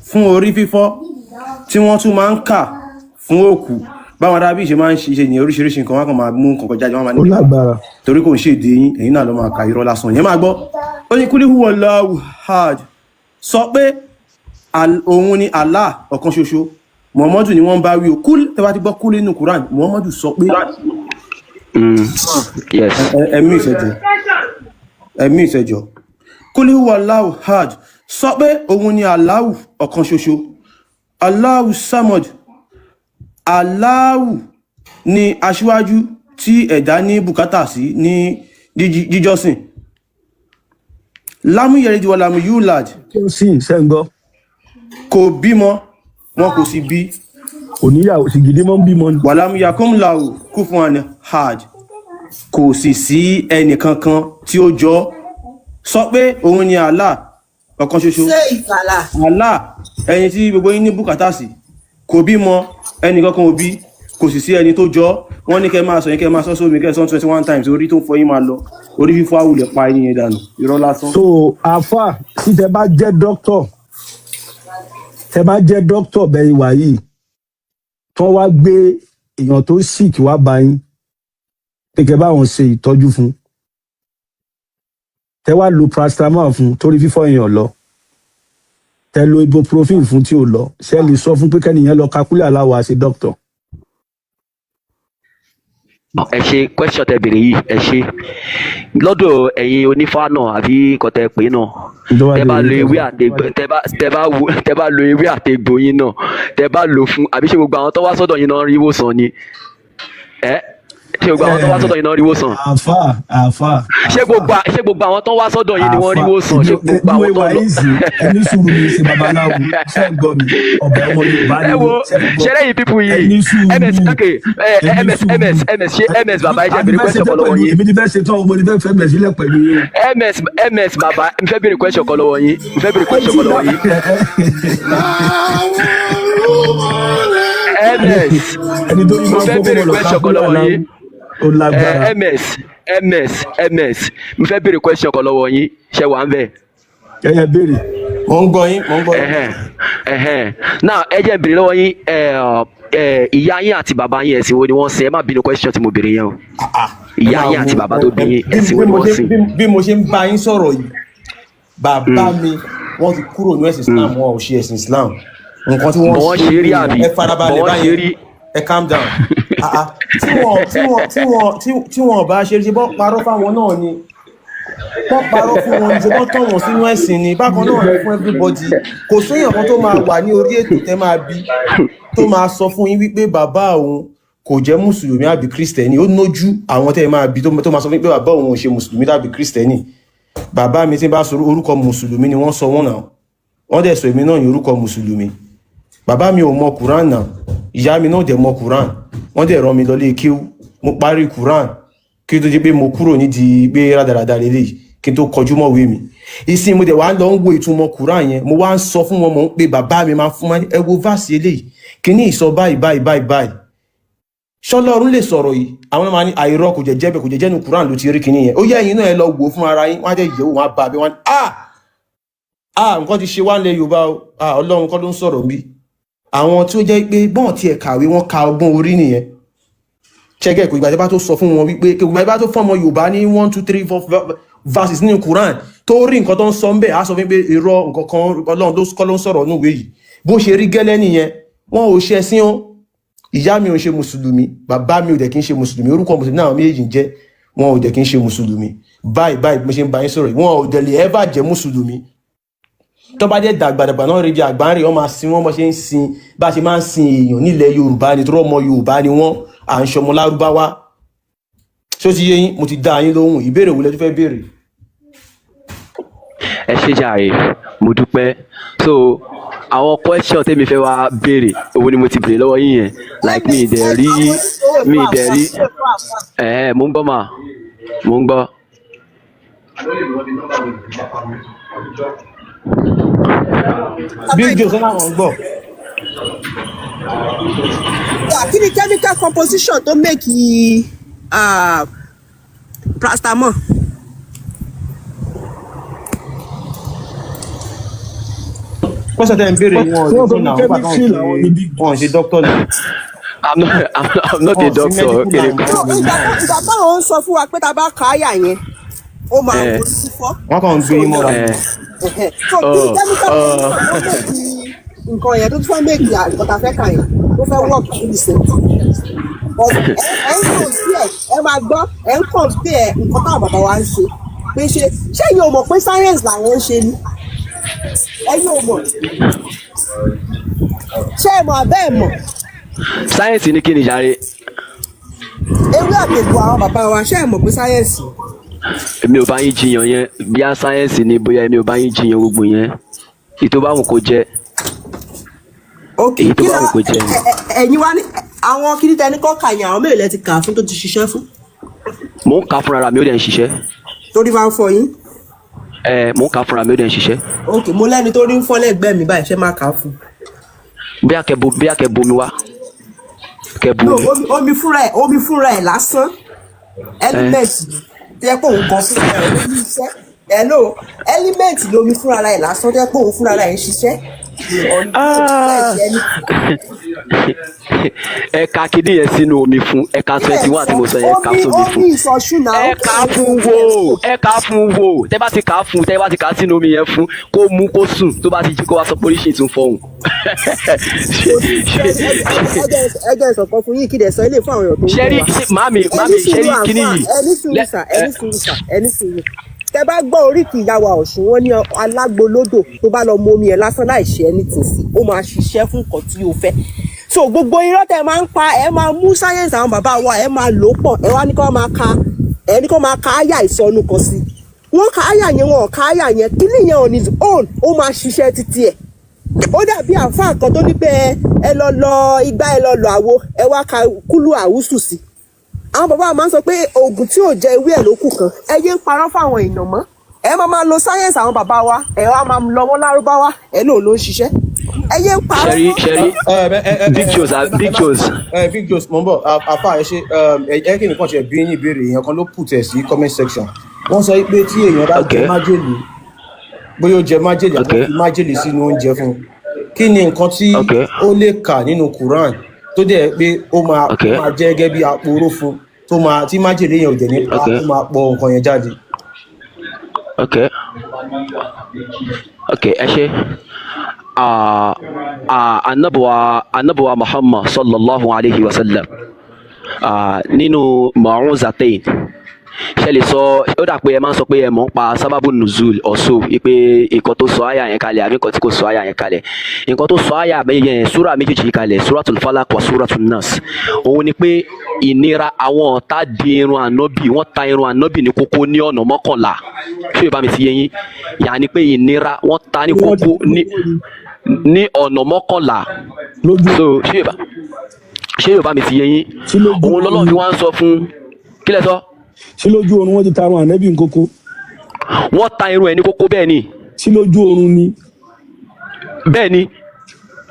fún orí fífọ́ tí wọ́n tún máa ń kà fún òkú, báwọn arábí ṣe máa ń ṣe ní oríṣiríṣi nǹkan, wọn kàn máa mú nǹkan jáde, wọn máa Ó ní lágbára. torí kò ń ṣe èdè yín, ẹ̀yin náà ló máa ka irọ́ lásán yẹn. Máa gbọ́, ó ní kúlíwà láwù hard, sọ pé òun ni Allah ọ̀kan ṣoṣo. Muhammadu ni wọ́n ń bá wí o. Kúl, tẹ́ bá ti gbọ́ kúlí nínú Quran, Muhammadu sọ pé. Yes. Ẹ̀mí ìṣẹ́jọ́, ẹ̀mí ìṣẹ́jọ́. Kúlí huwa Allahu ahad, sọ pé òun ni Allahu ọ̀kan ṣoṣo, Allahu samad, Allahu ni aṣíwájú tí ẹ̀dá ní bùkátà sí ní jíjọ́sìn, lámú yẹrìndì wà lámú yúlad. Kí ó sì ṣe ń gbọ́. Kò bímọ, wọn kò sì bí. Kò níyàwó, sìgìdì mọ́ ń bímọ ni. Wàlámú yakumlahu kufuwan ahad, kò sì sí ẹnìkankan tí ó jọ. Sọ pé òun ni Allah ọ̀kan ṣoṣo. Ṣé ìfàlà? Allah ẹni tí gbogbo yín ní bùkátà sí, kò bímọ, ẹnì kankan ò bí, kò sì sí ẹni tó jọ. Wọ́n ní kẹ́ máa sọ yín, kẹ́ máa sọ sómi, kẹ́ sọ 21 times, orí tó ń fọ yín máa lọ, orí fífọ́ àwùlẹ̀ pa yín yẹn dànù, irọ́ lásán. So àáfà, tí tẹ bá jẹ́ doctor, tẹ bá jẹ́ doctor bẹ́ẹ̀ wà yìí, tó wá gbé èèyàn tó sick wá bá yín pé kẹ́ bá wọn ṣe ìtọ́jú fún, tẹ wá lo paracetamol fún torí fífọ́ èèyàn lọ, tẹ lo ibuprofen fún tí ò lọ, ṣé lè sọ fún pé kẹ́nìyàn lọ kakúlẹ̀ aláwọ̀ àṣẹ doctor? Ẹ ṣe question tẹ béèrè yìí, ẹ ṣe. Lọ́dọ̀ ẹ̀yin onífá náà àbí kọtẹ pé náà, tẹ bá lo ewé àtegbò, tẹ bá lo ewé àtegbò yín náà, tẹ bá lò fún, àbí ṣé gbogbo àwọn tó wá sọ́dọ̀ yín náà rí ìwòsàn ni? Ẹ ṣé gbogbo àwọn tó wá sọ́dọ̀ yín náà rí ìwòsàn? Àáfà, àáfà. Ṣé gbogbo àwọn tó wá sọ́dọ̀ yín ni wọ́n rí ìwòsàn? Ṣé gbogbo àwọn tó lọ. lọ. Ẹni sùúrù, mi ṣe babaláwo, ṣe ń gbọ́ mi? Ọ̀bẹ ọmọ Yorùbá ni Ẹ mi, wo ṣe ń gbọ́? Ṣẹlẹ̀ yìí, people yìí. Ẹni sùúrù. Ms, ok, Ẹni ms sùúrù. Ms, ms, ṣé ms bàbá, ẹ jẹ́ A ti béèrè fẹ́ question ṣetán kan lọ́wọ́ pẹ̀lú yín. Èmi ti fẹ́ ṣetán, mo ti fẹ́ fẹ́ bẹ̀ sílẹ̀ pẹ̀lú yín. Ms, ms bàbá, n fẹ́ béèrè question kan lọ́wọ́ yín, n fẹ́ béèrè question kan lọ́wọ́ yín. Ms, Ẹni tó ní mo máa fẹ́ ń kókó béèrè lọ question kan kakúlẹ̀ lọ́wọ́ yín. aláwọ̀ ó lágbára. Ms, ms, ms, mo fẹ́ béèrè question kan lọ́wọ́ yín. Ṣé wà ń bẹ̀? Ẹyẹ béèrè. Mò ń gbọ́ yín, mò ń gbọ́ yín. Ẹhẹn, ẹhẹn. Now, ẹ jẹ́ n béèrè lọ́wọ́ yín, ẹ ẹ ìyá yín àti bàbá yín, ẹ̀sìn wo ni wọ́n sìn? Ẹ má bínú question tí mo béèrè yẹn o. Ìyá yín àti bàbá tó bí yín, ẹ̀sìn wo Bí ni mo wọ́n ṣe sìn? bí mo ṣe ń bá yín sọ̀rọ̀ yìí, bàbá mi, wọ́n ti kúrò ní ẹ̀sìn Islam, wọn ò ṣe ẹ̀sìn Islam. Nǹkan tí Bọ̀ wọ́n wọ́n ṣe rí àbí? Ẹ farabalẹ̀ Bọ̀ wọ́n ṣe báyẹn. rí. Ẹ calm down. Ah, ah. Tí wọ́n bá ṣe ṣe bọ́ parọ́ fáwọn náà ni, wọ́n parọ́ fún wọn, ṣe bọ́ tọ̀ wọ́n sínú ẹ̀sìn ni. Bákan náà ni fún everybody. Kò séèyàn kan tó máa wà ní orí ètò tẹ́ máa bí tó máa sọ fún yín wípé bàbá òun kò jẹ́ mùsùlùmí àbí kírísítẹ́nì. Ó nójú àwọn tẹ́ máa bí tó máa sọ fún yín pé bàbá òun ò ṣe mùsùlùmí tàbí kírísítẹ́nì. Bàbá mi, tí n bá sọ orúkọ mùsùlùmí ni wọ́n sọ wọ́n náà, wọ́n dẹ̀ sọ èmi náà ní orúkọ mùsùlùmí. Bàbá mi ò mọ Quran náà, ìyá mi náà dẹ̀ mọ Quran, wọ́n dẹ̀ rán mi lọ lé kéwú, mo parí Quran kí tó di pé mo kúrò nídìí pé rádaràda lélẹ́yìí, kí n tó kọjú mọ́wé mi. Ìsìn mo dẹ̀ wá lọ ń wo ìtumọ̀ Quran yẹn, mo wá ń sọ fún wọn, mò ń pe bàbá mi, máa fún wọn, ẹ wo verse eléyìí, kíní ìsọ báyìí báyìí báyìí báyìí, ṣọlọ́run lè sọ̀rọ̀ yìí? Àwọn máa ní àìrọ́, kò jẹ́ jẹ́ bẹ́ẹ̀, kò jẹ́ jẹ́nu Quran ló ti rí kíní yẹn. Ó yẹ ẹ̀yin náà, ẹ lọ wò ó fún ara yín. Wọ́n á jẹ́ ìyẹ̀wò, wọn á bá a bí wọ́n á ní ah ah, nǹkan ti ṣe wá nílẹ̀ Yorùbá o. Ah, Ọlọ́run kọ́ ló ń sọ̀rọ̀ bí àwọn tí ó jẹ́ pé bọ́n tiẹ̀ kàwé, wọ́n ka ọgbọ́n orí nìyẹn. Ṣẹ́gẹ́ kò ìgbà tí bá tó sọ fún wọn wípé kò ìgbà tí bá tó fún ọmọ Yorùbá ní one, two, three, four verses nínú Quran tó rí nǹkan tó ń sọ ń bẹ̀, á sọ fún pé irọ́, nǹkan kan Ọlọ́run ló kọ́ ló ń sọ̀rọ̀ nínú ìwé yìí. Bó ṣe rí gẹ́lẹ́ nìyẹn. Wọn ò ṣe ẹ̀sìn o. Ìyá mi ò ṣe mùsùlùmí, bàbá mi ò dẹ̀ kí ń ṣe mùsùlùmí. Orúkọ mùsùlùmí náà àwọn méjèèjì ń jẹ́, wọn ò dẹ̀ kí ń ṣe mùsùlùmí. Báyìí báyìí bí mo ṣe ń bá yín sọ̀rọ̀ yìí, wọn ò dẹ̀ lè ever jẹ́ mùsùlùmí. Tó bá dẹ̀ dàgbàdàgbà náà rí di àgbáńrè, wọ́n máa sin wọ́n bó ṣe ń sin, bá ṣe máa ń sin èèyàn nílẹ̀ Yorùbá ni, tó ọmọ Yorùbá ni wọ́n, à ń ṣọmọ Lárúbáwá. Ṣó ti yé yín? Mo ti dá yín lóhùn. Ìbéèrè wo lẹ tún fẹ́ béèrè? Ẹ ṣe jàre, mo dúpẹ́. So àwọn question tèmi fẹ́ wá béèrè, òun ni mo ti béèrè lọ́wọ́ yín yẹn. Like, mi dẹ̀ rí ẹ̀. Mo ń gbọ́ mà, mo ń gbọ́. Big Joe sọ́nà, àwọn ń gbọ́. Kí ni chemical composition tó make paracetamol? Question tẹ́ ń béèrè yìí, wọn ò Tí wọ́n lè sọ fún pé náà nígbà táwọn chemistry ṣe làwọn ní big wọn ò ṣe doctor náà. I'm not a Wọn ò sí doctor. medical Kí ni line. No, ìgbà táwọn ń sọ fún wa pé tá a bá ka àyà yẹn, ó máa borí fífọ́. Wọ́n kàn ń gbé yín mọ́ra. So kí ni Oh, chemical oh. composition tó make nǹkan yẹn, tó tún fẹ́ make nǹkan tá a fẹ́ kà yẹn, tó fẹ́ work in the same thing? But ẹ ń compare, ẹ máa gbọ́, ẹ ń compare nǹkan táwọn bàbá wa ń ṣe pé ṣé ẹ̀yin ò mọ̀ pé science làwọn ń ṣe ni? Ẹ̀yin ò mọ̀? Ṣé ẹ mọ̀ àbẹ́ ẹ mọ̀? Sáyẹ̀nsì ní kí ni jàre? Ewé àtẹ̀gbò àwọn bàbá wa, ṣé ẹ mọ̀ pé science? Èmi ò bá yín jiyàn yẹn, bíyà sáyẹ̀nsì ni, bóyá èmi ò bá yín jiyàn gbogbo yẹn. Èyí tó bá wù kó jẹ́. Ok. Èyí tó Kí bá la wù kó jẹ́ ni. Ẹ̀yin wá ní àwọn kíní tẹni kọ́ kà yẹn, àwọn mélòó lẹ ti kà á fún tó ti ṣiṣẹ́ fún? Mò ń kà á fúnra mi, ó dẹ̀ ń ṣiṣẹ́. Torí máa ń fọ yín. Ẹ mò ń kà á fúnra mi, ó dẹ̀ ń ṣiṣẹ́. Ok, mo lẹ́ni tó rí ń fọ́ lẹ́gbẹ̀ẹ́ mi báyìí, ṣé máa kà á fún un? Bí a kẹ bomi wá, kẹ No, bomi. Omi fúnra ẹ̀ lásán, Ẹ element ni tó yẹ pé òun gan fúnra ẹ̀ ló ní iṣẹ́. Hello, element lomi fúnra ẹ̀ lásán tó yẹ pé òun fúnra ẹ̀ ń ṣiṣẹ́ on its own láì Ah! ṣe anything. Ẹ ka kíní yẹn sínú omi fún, ẹ ka 21 tí mo sọ yẹn, ẹ ka Omi sómi omi fún. ìsọ̀ṣù náà. Ẹ kà á fún wò, ẹ kà á fún wò. Tẹ bá ti kà á fún, tẹ bá ti kà á sínú omi yẹn fún, kó mú, kó sùn, tó bá ti jí, kó wá sọ pé oríṣi tún fọhùn. Ẹ jẹ́ ìsọ̀kan fún yín, kí dẹ̀ sọ ilé fún àwọn èèyàn tó ń Ṣé gbọ́ rí wa. ṣé màámi, Ẹ ní màámi, ṣé sùúrù, rí kíní àǹfà yìí ẹ ní sùúrù lẹ sà, ẹ ẹ ní sùúrù sà, ẹ ní sùúrù. Tẹ bá gbọ́ oríkì ìyá wa Ọ̀ṣun, wọn ní alágbolódò, tó bá lọ mu omi ẹ̀ lásán láì ṣe anything sí, ó máa ṣiṣẹ́ fún nǹkan tí o fẹ́. So gbogbo irọ́ tẹ máa ń pa, ẹ máa mú science àwọn bàbá wa, ẹ máa lò ó pọ̀, ẹ wá ní kó máa ka, ẹ ní kó máa ka áyà ìsọnù kan sí. Wọ́n ka áyà yẹn, wọn ò ka áyà yẹn, kíní yẹn on his own, ó máa ṣiṣẹ́ títí ẹ̀. Ó dàbí àǹfààní kan tó ní pé ẹ lọ lọ igbá, ẹ lọ lọ àwo, ẹ wá ka kúlù àwùsù sí. Àwọn bàbá wa máa ń sọ pé oògùn tí ò jẹ ewé ẹ̀ ló kù kan. Ẹ yé ń parọ́ fáwọn èèyàn mọ́. Ẹ máa máa lo science àwọn bàbá wa, ẹ wá máa lọ wọ́n lárúbáwá, ẹ lóun ló ń ṣiṣẹ́. Ẹ yé ń parọ́ Ṣẹ́rí mọ́. ṣẹ́rí ẹ ẹ ẹ Big Joes, ah, Big Joes. Ẹ Big Joes, mo ń bọ̀. Àfa, ẹ ṣe ẹ kí nìkan ṣe bí yín ìbéèrè. Èèyàn kan ló put ẹ̀ sí comment section. Wọ́n sọ pé tí èèyàn bá jẹ májèlé, bóyá ó jẹ májèlé àbí wọ́n fi májèlé sínú oúnjẹ fún un, kí ni nǹkan tí ó lè kà nínú Quran tó dẹ̀ pé ó máa ó máa jẹ́ gẹ́gẹ́ bí aporó fún, tó máa tí májèlé yẹn ò dẹ̀ ní pa, tó máa pọ̀ nǹkan yẹn jáde? Ok, ẹ ṣe. Ah, ah, anabuwa Muhammad sallallahu alayhi wa sallam, ah, nínú Ma'uzatain, ṣe lè sọ, ó dà pé ẹ máa ń sọ pé ẹ mọ̀ ń pa sábàbù nùzúl ọ̀ṣọ́, pé nǹkan tó sọ àyà yẹn kalẹ̀ àbí nǹkan tí kò sọ àyà yẹn kalẹ̀. Nǹkan tó sọ àyà yẹn, súrà méjèèjì yìí kalẹ̀, súratul falak wa súratul nas, òun ni pé ìnira àwọn ọ̀tá di irun ànábì, wọ́n ta irun ànábì ní kókó ní ọ̀nà 11. Ṣé ìbá mi ti yé yín? Yàní pé ìnira, wọ́n ta ní Wọ́n ti kókó ní ọ̀nà 11. Lójú So ṣé Yorùbá mi ti yé yín? Sí lójú Òun lọ́lọ́run fi wá ń sọ fún kílẹ̀ sọ. Sí lójú oorun wọ́n ti ta àwọn ànẹ́bí nkókó? Wọ́n ta irun ẹ̀ ní kókó, bẹ́ẹ̀ ni. Sí lójú oorun ni? Bẹ́ẹ̀ ni.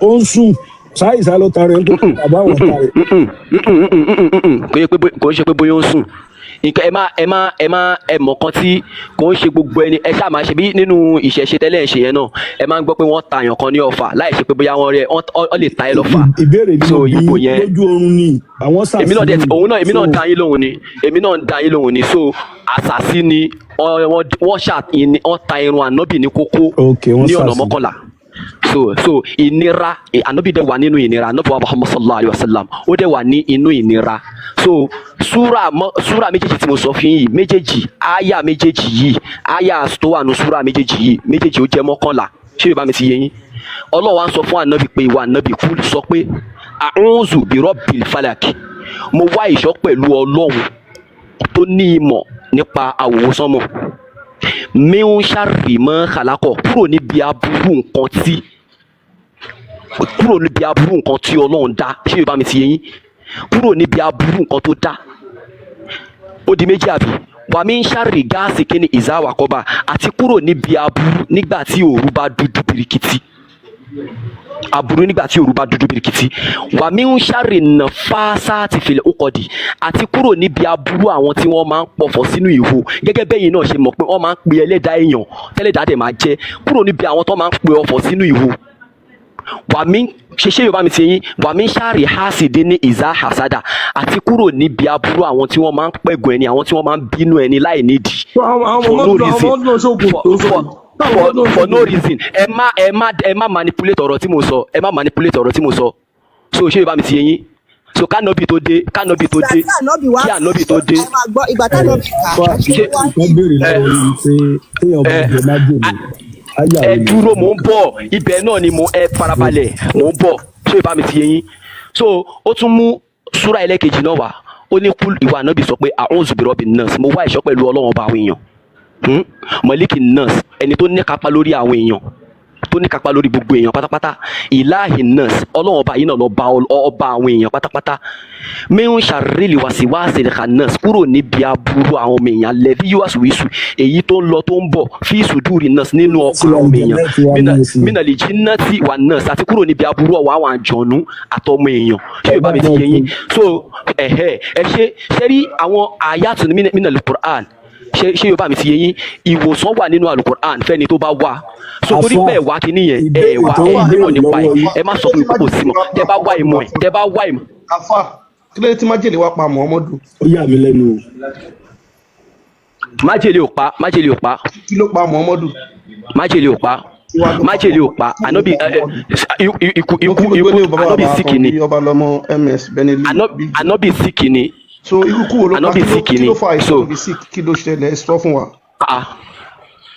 Ó ń sùn sáìsá ló ta rẹ̀ ń kókó bàbá àwọn ta rẹ̀? Kò yẹ pé kò ń ṣe pé bóyá ó ń sùn. Nǹkan ẹ má ẹ mọ̀ kan tí kò ń ṣe gbogbo ẹni ẹ ṣáà máa ṣe bí nínú ìṣẹ̀ṣe tẹ́lẹ̀ ń ṣe yẹn náà. Ẹ máa ń gbọ́ pé wọ́n ta àyàn kan ní ọfà láì ṣe pé bóyá wọ́n rí ẹ, wọ́n lè ta ẹ lọ́fà. Ìbéèrè ni So mo bí. ipò yẹn Lójú oorun ni àwọn èmi náà dẹ̀ sàṣì? Òun náà, èmi náà dá yín lóhùn ni, èmi náà dá yín lóhùn ni. So àṣàsí ni wọ́n ṣà wọ́n ta irun ànábì ní kókó Ok, wọ́n ní ọ̀nà ṣàṣì. 11. So ìnira, ànábì dẹ̀ wà nínú ìnira. Ànábì wa Muhammad sallallahu alayhi wa sallam, ó dẹ̀ wà ní inú ìnira. So súra méjèèjì tí mo sọ fún yìí méjèèjì, àyà méjèèjì yìí, àyà tó wà ní súra méjèèjì yìí méjèèjì, ó jẹ́ 11. Ṣé Yorùbá mi ti yé yín? Ọlọ́run wa ń sọ fún ànábì pé, ìwà ànábì, kú sọ pé a'udhu bi rabbil falak, mo wá ìṣọ́ pẹ̀lú Ọlọ́run tó ní ìmọ̀ nípa àwòsánmọ̀, min sharri ma khalaqa, kúrò níbi aburú nǹkan tí, kúrò níbi aburú nǹkan tí Ọlọ́run dá. Ṣé Yorùbá mi ti yé yín? Kúrò níbi aburú nǹkan tó dá. Ó di méjì, àbí? Wa min sharri ghasiqin iza waqaba, àti kúrò níbi aburú nígbà tí òru bá dúdú birikiti, aburú nígbà tí òru bá dúdú birikiti. Wa min sharri nafasati fil uqadi, àti kúrò níbi aburú àwọn tí wọ́n máa ń pọ̀fọ̀ sínú ìhó, gẹ́gẹ́ bẹ́yìn náà ṣe mọ̀ pé wọ́n máa ń pe ẹlẹ́dàá èèyàn, tẹ́lẹ̀dá dẹ̀ máa jẹ́, kúrò níbi àwọn tó máa ń pe ọ̀fọ̀ sínú ìhó. Wàmí ṣeṣe Yorùbá mi ti yín? Wa min sharri hasidin iza hasada, àti kúrò níbi aburú àwọn tí wọ́n máa ń pẹ̀gùn ẹni, àwọn tí wọ́n máa ń bínú ẹni láì nídìí. Àwọn For no ọmọ reason. àwọn ọmọ ṣoògùn tó sọ. For no reason. Ẹ má manipulate ọ̀rọ̀ tí mo sọ. Ẹ má manipulate ọ̀rọ̀ tí mo sọ. So ṣé Yorùbá mi ti yé yín? So kánọ́bì tó dé, kánọ́bì tó Ìgbà dé, tí ànábì wá kí ànábì tó dé. Ẹ máa gbọ́, ìgbà tí ànábì kà á, ṣé wá Nǹkan béèrè lọ́wọ́ yìí pé téèyàn bá jẹ májèlé, áyà Ẹ wo ni? dúró, mò ń bọ̀. Ibẹ̀ náà ni mo, ẹ farabalẹ̀, mò ń bọ̀. Ṣé Yorùbá mi ti yé yín? So ó tún mú súrà ẹlẹ́kejì náà wá. Ó ní kú, ìwà ànábì, sọ pé a'udhu bi rabbin nas, mo wá ìṣọ́ pẹ̀lú Ọlọ́run ọba àwọn èèyàn, Maliki nas, ẹni tó ní kápá lórí àwọn èèyàn. tó ní kápá lórí gbogbo èèyàn pátápátá, ilahi nas, Ọlọ́run ọba yìí náà lọ bá ọba àwọn èèyàn pátápátá, min sharril wasiwasil khannas, kúrò níbi aburú àwọn ọmọ èèyàn, alladhi yuwaswisu, èyí tó ń lọ tó ń bọ̀, fi suduri nas, nínú ọkàn àwọn ọmọ èèyàn, minal jinnati wan nas, àti kúrò níbi aburú ọwọ́ àwọn àjọ̀nú àtọmọ èèyàn. Ṣé Yorùbá mi ti yé yín? So ẹ̀hẹ́, ẹ ṣe rí àwọn ayatun minal Qur'an. Ṣé Yorùbá mi ti yé yín? Ìwòsàn wà nínú alukur'an fẹ́ni tó bá wà. So torí Àfáà, pé ẹ wá kíní yẹn, ẹ ìbéèrè wá tó ẹ ń nímọ̀ béèrè nípa ẹ lọ́wọ́ yín. Ẹ má sọ fún mi pé kò sí mọ̀. Tẹ bá wá ìmọ̀ ẹ, tẹ bá wá ìmọ̀. Afa, kí ló dé tí májèlé wá pa Muhammadu? Ó yà mí lẹ́nu o. Májèlé ò pa, májèlé ò pa. Kí ló pa Muhammadu? Májèlé ò pa. Kí wá ló pa? Májèlé ò pa Kí ló ànábì. pa Muhammadu? Ikú Mo ikú kí gbogbo ikú ilé o, bàbá ànábì bàbá síkì ni. Àkànbí ọba lọmọ ms benely big. Ànábì sick ni. So irú kú wo ló pa? Ànábì Kí ló sick kí ni. ló fa àìsàn So tó fi sick? Kí ló ṣẹlẹ̀? Ẹ sọ fún wa. Ah,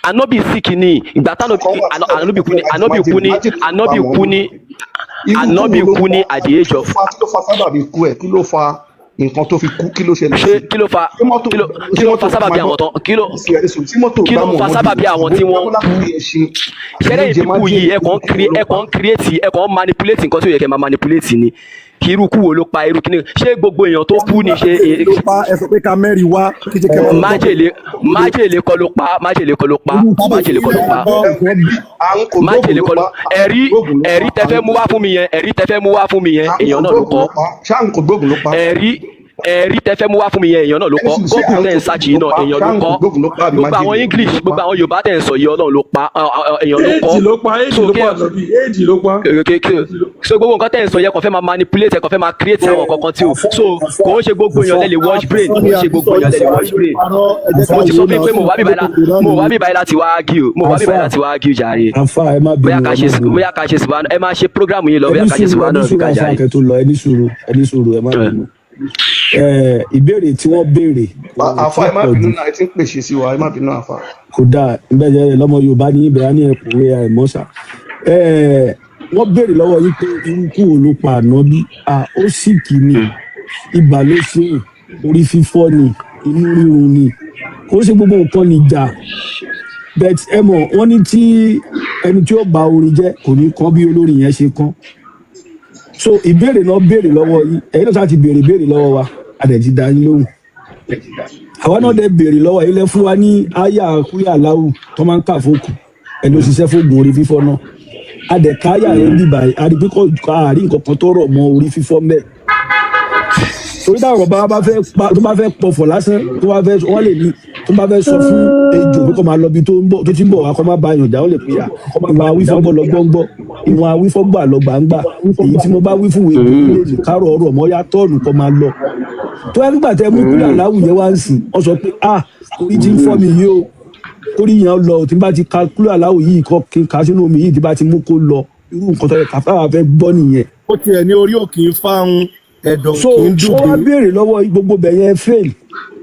ànábì sick ni. Ìgbà tánábì Kan wà tí ànábì kú ni, ànábì kú ni, májèlé ló pa ànábì kú ní Muhammadu. Irú kú ànábì wo ló kú ní pa? at the age Kí ló of fa, kí ló fa sábàbí ikú ẹ̀? Kí ló fa nǹkan tó fi kú? Kí ló ṣẹlẹ̀ Ṣé sí? kí ló fa Ṣé mọ́tò kí ló ṣé kí ló mọ́tò fa sábàbí máa àwọn tán gbọ́, tí mọ́tò kí gbá ló fa Muhammadu sábàbí àwọn tí wọ́n bóyá láti ẹṣin àbí ṣẹlẹ̀ ló jẹ ìdínkù yìí? májèlé? Ẹ kàn ń Irú kú create, wo ló ẹ pa? kàn ń create, ẹ kàn ń manipulate nǹkan tí ó yẹ kẹ́ máa manipulate ni. Kí irú kú wo ló pa? Irú kíní? Ṣé gbogbo èèyàn tó kú ni ṣe Májèlé ló pa, ẹ sọ pé ká mẹ́rin wá kí jẹ́ kẹ́ máa gbọ́. Májèlé, májèlé kọ́ ló pa, májèlé kọ́ ló pa, májèlé kọ́ ló pa. Àrùn kò gbóògùn Májèlé ló kọ́ ló pa. Ẹ̀rí Gbóògùn ló ẹ̀rí pa. tẹ fẹ́ mú wá fún mi yẹn, ẹ̀rí tẹ fẹ́ mú wá fún mi yẹn, Àrùn èèyàn kò náà ló gbóògùn ló kọ́. pa. Ṣé àrùn kò gbóògùn ló pa? Ẹ̀rí tẹ fẹ́ mú wá fún mi yẹn, èèyàn náà ló kọ́. Ẹni sùn, ṣé Google àrùn tẹ̀ ń kò search yìí gbóògùn ló náà, pa? èèyàn Ṣé ló àrùn kò kọ́. gbóògùn ló pa àbí Gbogbo àwọn májèlé English, ló gbogbo pa? àwọn Yorùbá tẹ̀ ń sọ yìí, Ọlọ́run ló pa, èèyàn ló kọ́. Éèdì ló pa, éèdì So ló kí pa ànábì, éèdì ló pa. So gbogbo nǹkan tẹ̀ ń sọ yẹn, kàn fẹ́ máa manipulate, kàn fẹ́ máa create àwọn kankan tí o so kò ń ṣe gbogbo èèyàn lẹ lè wash brain, kò ń ṣe gbogbo èèyàn lẹ lè wash brain. Mo ti sọ fún yín pé mo wá bíbáyìí láti wá argue, mo wá bíbáyìí Àfáà, láti wá argue jàre. àfáà, ẹ má Bóyá bínú, ká ẹ ṣe má bínú. bóyá ká ṣe subhana, ẹ máa ṣe program yìí lọ, Ẹ bóyá ní ká ṣe sùúrù, ẹ subhana ní bí sùúrù. ká Àfáà, jàre. kẹ́ tó lọ, ẹ ní sùúrù, ẹ ní sùúrù, ẹ má bínú. Ìbéèrè tí wọ́n béèrè kò Àfa, tí ẹ má pọ̀ bínú jù. náà, ẹ ti ń pèsè sí wa, ẹ má bínú, àfa. Kò dáa bẹ́ẹ̀ jẹ́ lọ́mọ Yorùbá ní ibẹ̀ á ní ẹ̀kúnrẹ́ àìmọ́sà. Wọ́n béèrè lọ́wọ́ yín pé irú kú wo ló pa ànábì. À, ó sì kì ní ibà ló ṣe é, orí fífọ́ ni, inú rírun ni, kò ṣe gbogbo nǹkan ní ìjà. But ẹ mọ̀, wọ́n ní tí ẹni tí ó ba orin jẹ́ kò ní kọ́ bí olórin yẹn ṣe kọ́. So ìbéèrè náà béèrè lọ́wọ́ yín, ẹ̀yin náà ṣáà ti béèrè béèrè lọ́wọ́ wa, a dẹ̀ ti dá yín lóhùn. Àwa náà dẹ̀ béèrè lọ́wọ́ yín, lẹ́ fún wa ní àyà kúrẹ́ aláwù tó máa ń kà fókù ẹni ó ṣiṣẹ́ fóògùn orí fífọ́ náà. A dẹ̀ ká àyà yẹn bíbà yìí, a rí pé kò àárín nǹkan kan tó rọ̀ mọ́ orí fífọ́ mẹ́, torí táwọn bàbá bá fẹ́ pa, tó bá fẹ́ pọ̀fọ̀ lásán, tó bá fẹ́, wọ́n lè ní tó bá fẹ́ sọ fún ejò pé kó máa lọ bí tó ń bọ̀, tó ti ń bọ̀ wá, kó má ba yàn já, ó lè pè à ìwọ̀n awífọ́gbọ́ lọ gbọ́ngbọ́, ìwọ̀n awífọ́gbà lọ gbàǹgbà, èyí tí mo bá wí fún ejò lè ní kárọ̀ ọ̀rọ̀ mọ́ yá tọ́ọ̀nù kó máa lọ. Tó yẹ nígbà tẹ mú kúrò aláwùyẹ wá ń sìn, wọ́n sọ pé ah, orí ti ń fọ́ mi yìí o, kórí yẹn lọ, tí n bá ti ka kúrò aláwù yìí kọ́ kí n kà sínú omi yìí, tí bá ti mú kó lọ, irú nǹkan tó yẹ ká fáwọn fẹ́ gbọ́ nìyẹn. Ó tiẹ̀ ní orí òkè ń fáhun, ẹ̀dọ̀ So kì í wọ́n wá dùgbé. béèrè lọ́wọ́ gbogbo bẹ̀ yẹn fail.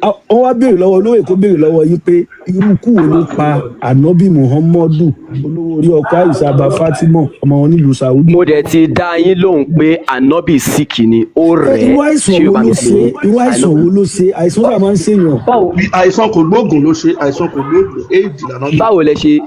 Ah, wọ́n wá béèrè lọ́wọ́ olówó Èkó, béèrè lọ́wọ́ yín pé irú kú wo ló pa ànábì Muhammadu, olówó orí ọkọ Aisha bá Fatima, ọmọ wọn nílùú Saudi. Mo dẹ̀ ti dá yín lóhùn pé ànábì sick ni, ó rẹ̀ Irú ẹ́. àìsàn Ṣé wo Yorùbá ló mi ti ṣe? yé? Irú àìsàn wo ló ṣe? Àìsàn wà máa ń ṣèyàn. Báwo Àìsàn kò gbóògùn ló ṣe, àìsàn kò gbóògùn, éèdì lànà bí. Báwo lẹ ṣe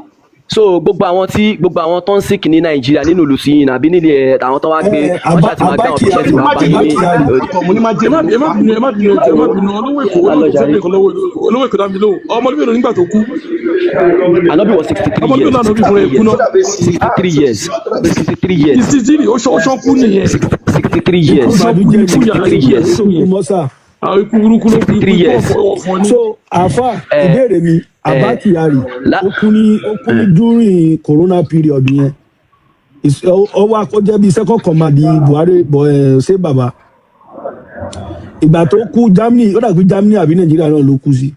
so gbogbo àwọn tó ń sick ní Nàìjíríà nínú ìlú sí yín àbí nílé ẹ, àwọn tó wá gbé Ẹ wọ́n ṣáà ti máa gbé àwọn patient Mo ní wá bá májèlé yín ló pa ní. akọ, mo ní májèlé Ẹ má ló ẹ má pa. bínú, ẹ má bínú, ẹ má bínú. Olówó Èkó, olówó Èkó fẹ́ bèèrè kan lọ́wọ́ olówó Èkó, dá mi lóhùn. Ọmọ ọdún mélòó nígbà tó kú? Ànábì was 63 Ọmọ ọdún years. mélòó ànábì fúnra ẹ̀ kú náà? 63 years, 63 years. 63, ó ṣọ́ kú nìyẹn. 63 years. Ó ṣọ́ kú ní ikú yàrá 63 ikú years. yàrá. Mọ́sà. Àwọn ikú burúkú ló kú, ikú 63 years. ọ̀fọ̀ ni. So àáfà, ìbéèrè mi, Abba Kyari, ó kú ní during corona period yẹn. Ó wá kó jẹ́ bí second command Buhari bọ̀ ẹ̀ ṣé bàbá ìgbà tó kú Germany, ó dàgbé Germany àbí Nàìjíríà náà ló kú sí.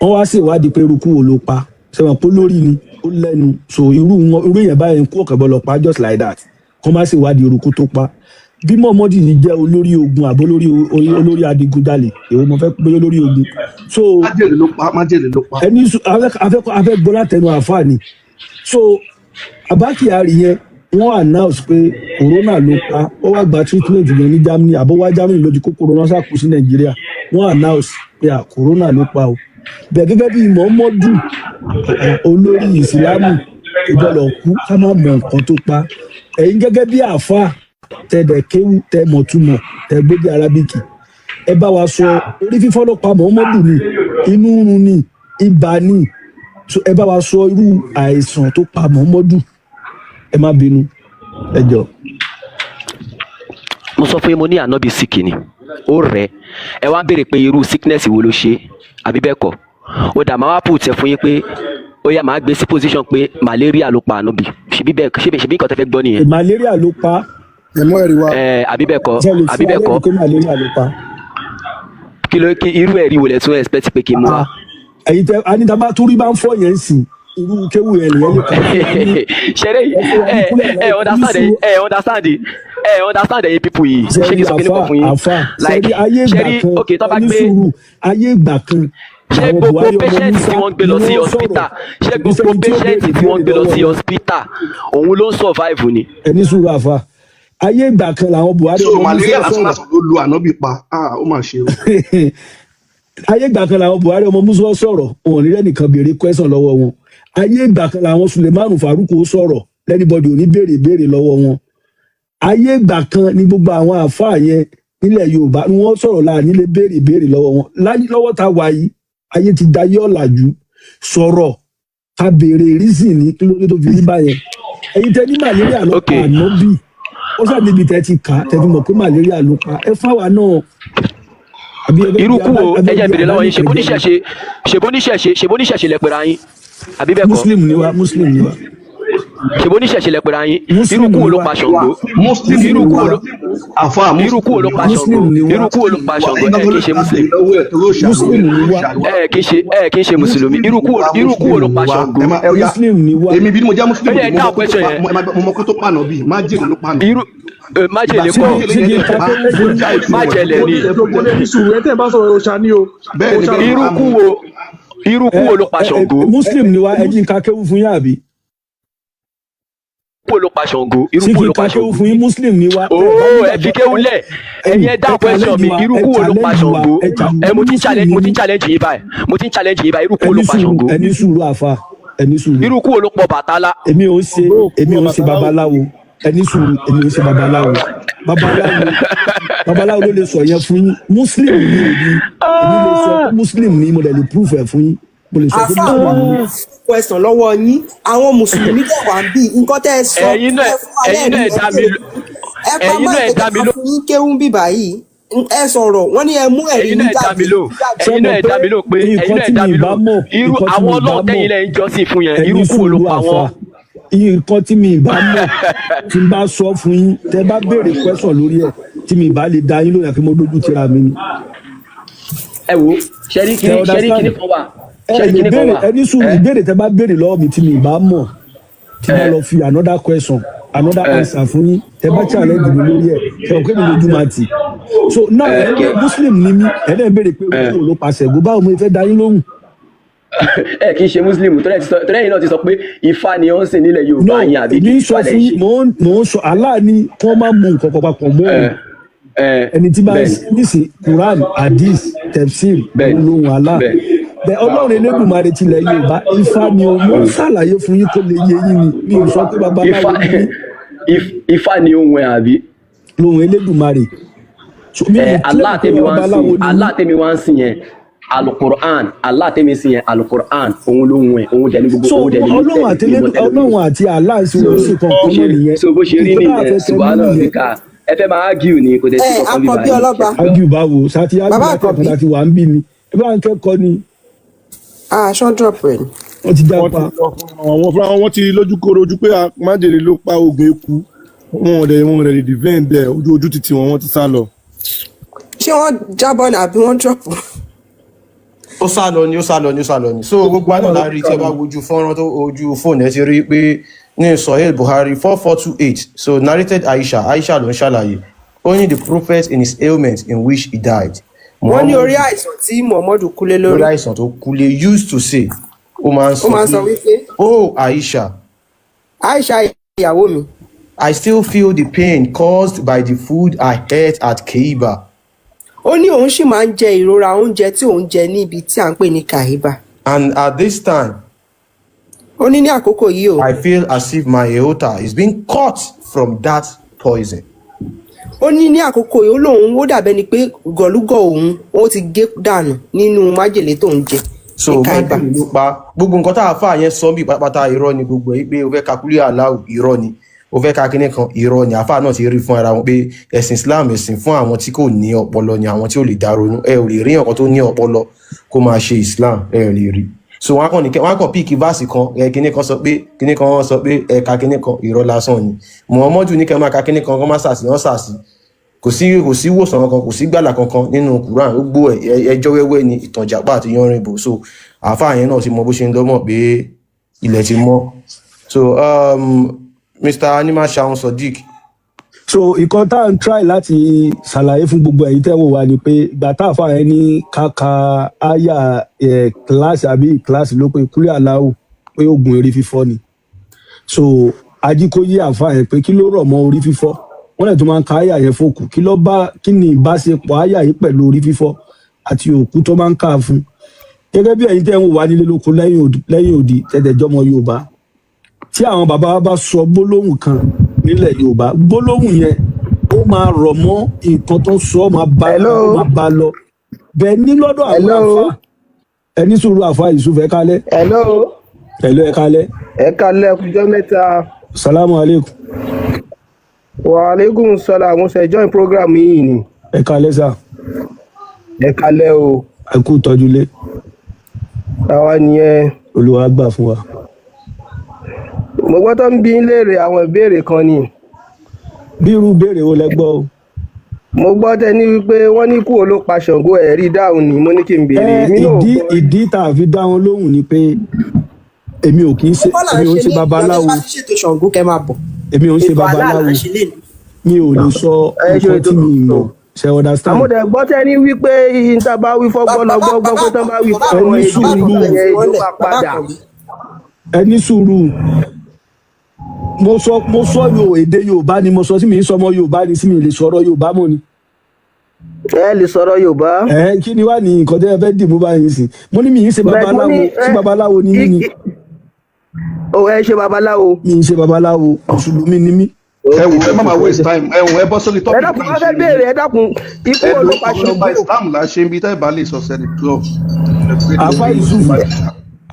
Wọ́n wá ṣèwádìí pé irú kú wo ló pa, sẹ́wọ̀n pé lórí ni ó lẹ́nu. So irú wọn, irú èèyàn báyìí ń kú ọ̀kẹ́ bọ́ lọ pa just like that, kọ́ má ṣèwádìí irú kú tó pa. Bí Muhammadu yìí jẹ́ olórí ogun àbó olórí adigunjalè, èwo mo fẹ́ pé olórí ogun? So Májèlé ló pa, májèlé ló pa. Ẹni afẹ́ gbọ́ látẹnu àáfàá ni. So Abba Kyari yẹn, wọ́n announce pé corona ló pa, ó wá gba treatment yẹn ní Germany, àbó wá Germany ló ti kó corona sàkó sí Nàìjíríà. Wọ́n announce pé à corona ló pa o. Bẹ́ẹ̀ gẹ́gẹ́ bí Muhammadu, olórí ìsìlámù. Kò gbọ́dọ̀ kú ká má mọ nǹkan tó pa. Ẹ̀yin gẹ́gẹ́ bí àáfàá tẹ̀dẹ̀ kéwú, tẹ mọ̀túmọ̀, tẹ gbédè arábíkì, ẹ bá wa sọ, orí fífọ́ ló pa Muhammadu ni, inú run ni, ibà ni? So ẹ bá wa sọ irú àìsàn tó pa Muhammadu. Ẹ má bínú, ẹ jọ. Mo sọ fún yín, mo ní ànábì sick ni, ó rẹ̀. Ẹ wá ń béèrè pé irú sickness wo ló ṣe, àbí bẹ́ẹ̀ kọ́? Ó dà, máa wá put ẹ fún yín pé ó yá, máa gbé sí position pé malaria ló pa ànábì. Ṣebí bẹ́ẹ̀? Ṣebí nǹkan tẹ́ fẹ́ gbọ́ nìyẹn? Malaria ló pa? Ẹ mú ẹ̀rí wá. Ẹ àbí bẹ́ẹ̀ kọ́? Ṣe lè Àbí fún bẹ́ẹ̀ alẹ́ kọ́? ní pé malaria ló pa? Kí ló kí irú ẹ̀rí wo lẹ tún expect pé kí n mú wá? Ah, ẹ̀yin tẹ anita bá torí bá ń fọ yẹn sìn, irú kéwù yẹn lèyẹn lè kà fún wa ní. Ṣeré Ẹ ẹ fún wa ní ẹ kúlẹ̀ understand ní. Ẹ understand, ẹ understand. Ẹ̀yin people yìí, ṣé Sẹ́rí kí n sọ kí ni àfa kan fún yín? Àfa Like, sẹ́rí ayé ìgbà ṣẹ́rí kan, ok, tó bá ẹni gbé sùúrù, ayé ìgbà kan ṣé àwọn gbogbo Buhari ọmọ patient tí Musa wọ́n gbé ni lọ sí wọ́n sọ̀rọ̀. hospital, ṣé Kò gbogbo sẹ́ni tí ó patient béèrè tí wọ́n béèrè gbé lọ lọ́wọ́ sí wọn. hospital, òun ló ń survive ni? Ẹni sùúrù, àfa, ayé ìgbà kan làwọn Buhari So ọmọ Musa malaria lásán sọ̀rọ̀. lásán ló lu ànábì pa. Ah, ó mà ṣe o. Ayé ìgbà kan làwọn Buhari ọmọ Musa sọ̀rọ̀, wọn ò ní rẹ́nìkan béèrè question lọ́wọ́ wọn. Ayé ìgbà kan làwọn Sulemanu Faruku sọ̀rọ̀, l'anybody ò ní béèrè béèrè lọ́wọ́ wọn. Ayé ìgbà kan ní gbogbo àwọn àáfàá yẹn nílẹ̀ Yorùbá ni wọ́n sọ̀rọ̀ láàrin lè béèrè béèrè lọ́wọ́ wọn. Láyé lọ́wọ́ tá a wà yìí, ayé ti dayé ọ̀làjú, sọ̀rọ̀ ká béèrè reason ní kí ló dé tó fi rí báyẹn. Ẹ̀yin tẹ́ ní malaria ló pa ànábì, ó ṣàdébi tẹ́ ti kà á, tẹ́ fi mọ̀ pé malaria ló pa, ẹ fáwa náà, àbí ẹ fẹ́ Irú di kú wo? ẹ Ẹ fẹ́ jẹ́ di béèrè lọ́wọ́ yín, ṣèbó abánìkànjẹ́ ni? níṣẹ̀ṣe, ṣèbó níṣẹ̀ṣe, ṣèbó níṣẹ̀ṣe lẹ pera yín, àbí bẹ́ẹ̀ kọ́? Muslim ni wa, Muslim ni wa. Ṣèbó níṣẹ̀ṣe lẹ pera yín? Irú Muslim kú wo ni ló wa. pa Ṣàngó? Muslim Irú ni kú wo wá. ló Àfa, irú kú wo Muslim ló ni pa wá. Ṣàngó? Muslim ni wá. Irú kú wo ló pa Ṣàngó? Ẹ kì í ṣe Muslim. Lọ́wọ́ ẹ̀ torí òṣà. Muslim ni wá. Ẹ kì í ṣe mùsùlùmí. Irú kú wo Muslim ló ni pa wá. Ṣàngó? Ẹ má ẹ yá. Muslim ni wá. Èmi bí mo jẹ́ Muslim, Ẹ yẹ mo mọ dáhùn kó tó question pa yẹn. mo mọ kó tó pa ànábì, májèlé ló pa ànábì. Irú májèlé Ìgbà tí kọ́. májèlé yẹn dẹ̀ pa, ó já etí wọn. Májèlé ni. Mo ní sùúrù, ẹ tẹ́ ẹ bá sọ̀rọ̀, òòṣà ni o. Bẹ́ẹ̀ ni, Òòṣà bẹ́ẹ̀ ni. Irú kú wo ló pa Ṣàngó? Muslim ni wá. Ẹ jí n ka kéwú fún yín, àbí? Kú wo ló pa Ṣàngó? Irú Sí kú kí wo n ló ka pa kéwú Ṣàngó? fún yín? Muslim ni wá. Ooo, ẹ fi kéwú lẹ̀. Ẹ̀yin ẹ dáhùn question mi, irú kú wo ló pa Ṣàngó? Ẹ mo ti ń challenge, mo ti ń challenge yín báyìí, mo ti ń challenge yín báyìí. Irú kú wo ló Ẹni pa sùúrù. Ṣàngó? Ẹni sùúrù, àfa, ẹni sùúrù. Irú kú wo ló pọ̀ Bàtálá? Èmi ò ń ṣe babaláwo. Ẹni sùúrù, èmi ò ń ṣe babaláwo. Babaláwo ló lè sọ yẹn fún yín. Muslim ni èmi. Èmi lè sọ pé Muslim ni, mo dẹ̀ lè proof ẹ̀ fún yín. Mo lè sọ pé Àfa, Muslim wọn ni mí. Question lọ́wọ́ yín, àwọn mùsùlùmí dẹ̀ wá ń bí nǹkan tẹ́ ẹ sọ. Ẹ̀yin náà Ẹ fún wa ẹ̀yin náà lẹ́rìí. ẹ dá mi Ẹ pa ẹ̀yin máa náà ẹ ìjọba dá mi ló fún yín kéwú ń bì báyìí. Ẹ sọ̀rọ̀, wọ́n ní ẹ mú ẹ̀rí Ẹ̀yin yín náà ẹ dá jáde. mi lò Ṣé ẹ̀yin náà mọ̀ ẹ pé dá mi lò pé ẹ̀yin nǹkan náà ẹ tí dá mi mi ì bá lò mọ̀, irú nǹkan tí àwọn mi ì bá ọlọ́run mọ̀, tẹ́yin lẹ́yìn jọ́sìn fún yẹn, ẹni irú kú wo ló sùúrù, pa àfa, wọ́n? Nǹkan tí mi ì bá mọ̀, tí n bá sọ fún yín, tẹ́ bá béèrè question lórí ẹ̀, tí mi ì bá lè dá yín lóyún, àfi mo dójú tira mi ni. Ẹ wo, ṣẹ́rí Ṣé kíní, ṣẹ́rí understand? kíní kan wà. Ẹ Ṣẹ́rí lè kíní kan béèrè wà. ẹni sùúrù. Ẹ Ìbéèrè tẹ́ bá béèrè lọ́wọ́ mi tí mi ì bá mọ̀, tí bá ẹ lọ fi another question, another ẹ answer fún yín, tẹ́ bá challenge mi lórí ẹ̀, ṣe òkè mi lójú máa tì. So now, ẹ ẹ Muslim ni mí, ẹ náà béèrè pé ẹ kò ló pa Ṣàngó, báwo mo fẹ́ dá yín lóhùn? Ẹ kì í ṣe Muslim torí ẹ ti sọ, torí ẹ̀yin náà ti sọ pé Ifá ni ó ń sìn nílẹ̀ No. Yorùbá yín, àbí Èmi kí ń sọ Ifá lẹ̀ fún ń yín, ṣe? mò ń sọ, Allah ní kí wọ́n má mú nǹkan kan papọ̀ mọ́ ẹ òun. Ẹ Ẹni tí bá ń Bẹ́ẹ̀ni. nísìn, Quran, hadith, tefsir, Bẹ́ẹ̀ni. òun lóhùn Allah. Bẹ́ẹ̀ni. Bẹ́ẹ̀ Ọlọ́run Elédùmarè tilẹ̀ Yorùbá, Ifá ni o. Mo ń ṣàlàyé fún yín kó lè yé yín ni. Mi ò sọ pé babaláwo Ifá ni mí. Ifá ni ohun ẹ, àbí? Lóhùn Elédùmarè. So mi ò Ẹ claim Allah pé tèmi wá ń babaláwo sìn ni mí. Allah tèmi wá ń sìn yẹn, Alukur'an, Allah tèmi sìn yẹn, Alukur'an, òun ló ń wẹ̀, òun dẹ̀ ní gbogbo So òun dẹ̀ ní Ọlọ́run àti mímọ́ tẹ̀lé. Ọlọ́run àti Allah sì wọ́n sì kan Bó kan ṣe náà nìyẹn. So bó ṣe rí Nǹkan tá a nìyẹn. fẹ́ kẹ́ mú Subahana nìyẹn. rabbika, ẹ fẹ́ máa argue ni, kò tẹ̀ sí Ẹ kankan bí Akànbí báyìí. ọlọ́ba. Argue báwo? Sátí argue Bàbá látẹ̀kọ́ Àkànbí. láti wà ń bí ni ẹ bá ń kẹ́kọ̀ọ́ ni. Aṣọ drop rẹ ni. Wọ́n ti Wọ́n jápa. ti lọ fún àwọn fúnra wọn ti lójú kóró ojú pé májèlé ló pa oògùn eku. Wọn ò dẹ̀ lè defend ẹ̀, ojú títì wọn, wọ́n ti sá lọ. Ṣé wọ́n jábọ́ ni àbí wọ́n drop? Ó sá lọ ni, ó sá lọ ni, ó sá lọ ni. So gbogbo àná la rí, tí ẹ bá wojú fọ́nrán tó ojú fóònù, ẹ ti rí i pé ní Sahih Buhari 4428. So narrated Aisha, Aisha ló ń ṣàlàyé, ó ní the prophet in his ailment in which he died, Wọ́n ní Muhammad, orí àìsàn tí Muhammadu kúlé lórí lórí. àìsàn tó kúlé, used to say, ó máa ń Ó sọ máa ń sọ pé, wípé, "Oh Aisha, Aisha ìyàwó mi, I still feel the pain caused by the food I ate at Kaiba." Ó ní òun sì máa ń jẹ ìrora oúnjẹ tí òun jẹ ní ibi tí à ń pè ní Kaiba. And at this time, Ó ní ní àkókò yìí o. I feel as if my aorta is being cut from that poison. Ó ní ní àkókò yìí, ó lóun ó dàbẹ́ ni pé gọ̀lúgọ̀ òun ó ti gé dànù nínú májèlé tó ń jẹ So ní Kaiba. Májèlé ló pa gbogbo nǹkan tá a fà yẹn sọ bí pátápátá. Irọ́ ni gbogbo ẹ̀, pé o fẹ́ ka kúlẹ̀ aláwù, irọ́ ni. O fẹ́ ka kíní kan, irọ́ ni. Àfáà náà ti rí fún ara wọn pé ẹ̀sìn Islam, ẹ̀sìn fún àwọn tí kò ní ọpọlọ ni, àwọn tí ò lè dá ronú. Ẹ ò lè rí ọ̀kan tó ní ọpọlọ kó máa ṣe Islam, ẹ ò lè rí. So wọn kàn ní wọn kàn pick verse kan, ẹ kíní kan sọ pé kíní kan sọ pé ẹ ka kíní kan, irọ́ lásán ni. Muhammadu ní kẹ́ máa ka kíní kan, kọ́ máa sàsì, wọ́n sàsì. Kò sí wòsàn kankan, kò sí gbàlà kankan nínú Quran. Gbogbo ẹ ẹjọ́ wẹ́wẹ́ ni, ìtàn ìjàpá àti yánrìnbó. So àáfàá yẹn náà ti mọ bó ṣe ń lọ́mọ̀ pé ilẹ̀ ti mọ́. So Mr. Animal Shaun Sodiq. So ìkan tá à ń try láti ṣàlàyé fún gbogbo ẹ̀yin tẹ́ wò wá ni pé ìgbà tá àfa yẹn ní kàkà àyà ẹ̀ kíláàsì àbí kíláàsì ló pé kúlẹ̀ aláwò pé oògùn orí fífọ́ ni. So ajíkóyè àfa yẹn pé kí ló rọ̀ mọ́ orí fífọ́? Wọ́n lè tún máa ń ka àyà yẹn fókù. Kí ló bá, kí ni ìbáṣepọ̀ àyà yìí pẹ̀lú orí fífọ́ àti òkú tó máa ń kà á fún? Gẹ́gẹ́ bí ẹ̀yin tẹ́ ń wò wá nílé lóko lẹ́yìn òdì tẹ̀tẹ̀jọ́mọ Yorùbá, tí àwọn bàbá wa bá sọ gbólóhùn kan nílẹ̀ Yorùbá, gbólóhùn yẹn ó máa rọ̀ mọ́ nǹkan tó ń sọ, ó máa bá Hello. ó máa bá lọ bẹ́ẹ̀ ní lọ́dọ̀ àwọn Hello. àfa. Ẹni sùúrù, àfa Yusuf, ẹ kálẹ́. Hello. Hello, ẹ kálẹ́. Ẹ kálẹ́, kújọ́ mẹ́ta. Salamu aleykum. Wa aleykum salam. Mo ṣe join program yìí ni. Ẹ kálẹ́ sà. Ẹ kálẹ́ o. Ẹ kú tọ́jú lé. Àwa nìyẹn. Olúwa gbà fún wa. Mo gbọ́ tó ń bi ń léèrè àwọn ìbéèrè kan ni. Bí irú béèrè wo lẹ gbọ́ o? Mo gbọ́ tẹ ní wípé wọ́n ní kú ló pa Ṣàngó, ẹ̀rí dáhùn ni mo ní kí n béèrè. Ẹ Èmi náà ò ìdí gbọ́. Ìdí tá a fi dá wọn lóhùn ni pé èmi ò kì í ṣe Kọ́ là èmi ń ò ń ṣe ṣe ní ìgbà tó babaláwo. bá ti ṣètò Ṣàngó, kẹ́ máa bọ̀. Èmi ò ń ṣe Ètò àlá là babaláwo. ń ṣe lénìí. Mi ò lè sọ Ẹ ṣe nǹkan ètò. tí mi mọ̀ ṣe, understand? Àmọ́ dẹ̀ gbọ́ tẹ ní wípé iye tá a bá wí fọ́gbọ́ lọ gbọ́ gbọ́ pé tán bá wí Ẹ fáwọn ní ejò sùúrù. yẹn, ejò máa padà. Ẹ ní sùúrù. Mo sọ yo èdè Yorùbá ni mo sọ sí mi ń sọmọ Yorùbá ni sí mi lè sọ̀rọ̀ Yorùbá mọ́ ni. Ẹ lè sọ̀rọ̀ Yorùbá. Ẹ kí ni wàá ní nǹkan tẹ́ ẹ fẹ́ dìbò báyìí sí? Mo ní mi ń ṣe Bẹ́ẹ̀ mo babaláwo. ní Sí babaláwo ni mí ni? O ẹ ṣe babaláwo. Mi ń ṣe babaláwo, mùsùlùmí ni mí. Ẹ wò, ẹ má máa waste time. Ẹ wò, ẹ bọ́ sórí Ẹ topic dákun, tá à wọ́n ń fẹ́ ṣe. béèrè. Ẹ dákun, ikú Ẹ wo ló ló pa ọ̀rọ̀ nípa Ṣàngó? Islam là ń ṣe ń bí. Tẹ́ ẹ bá lè sọ sẹ́ni club. Afa Yusuf,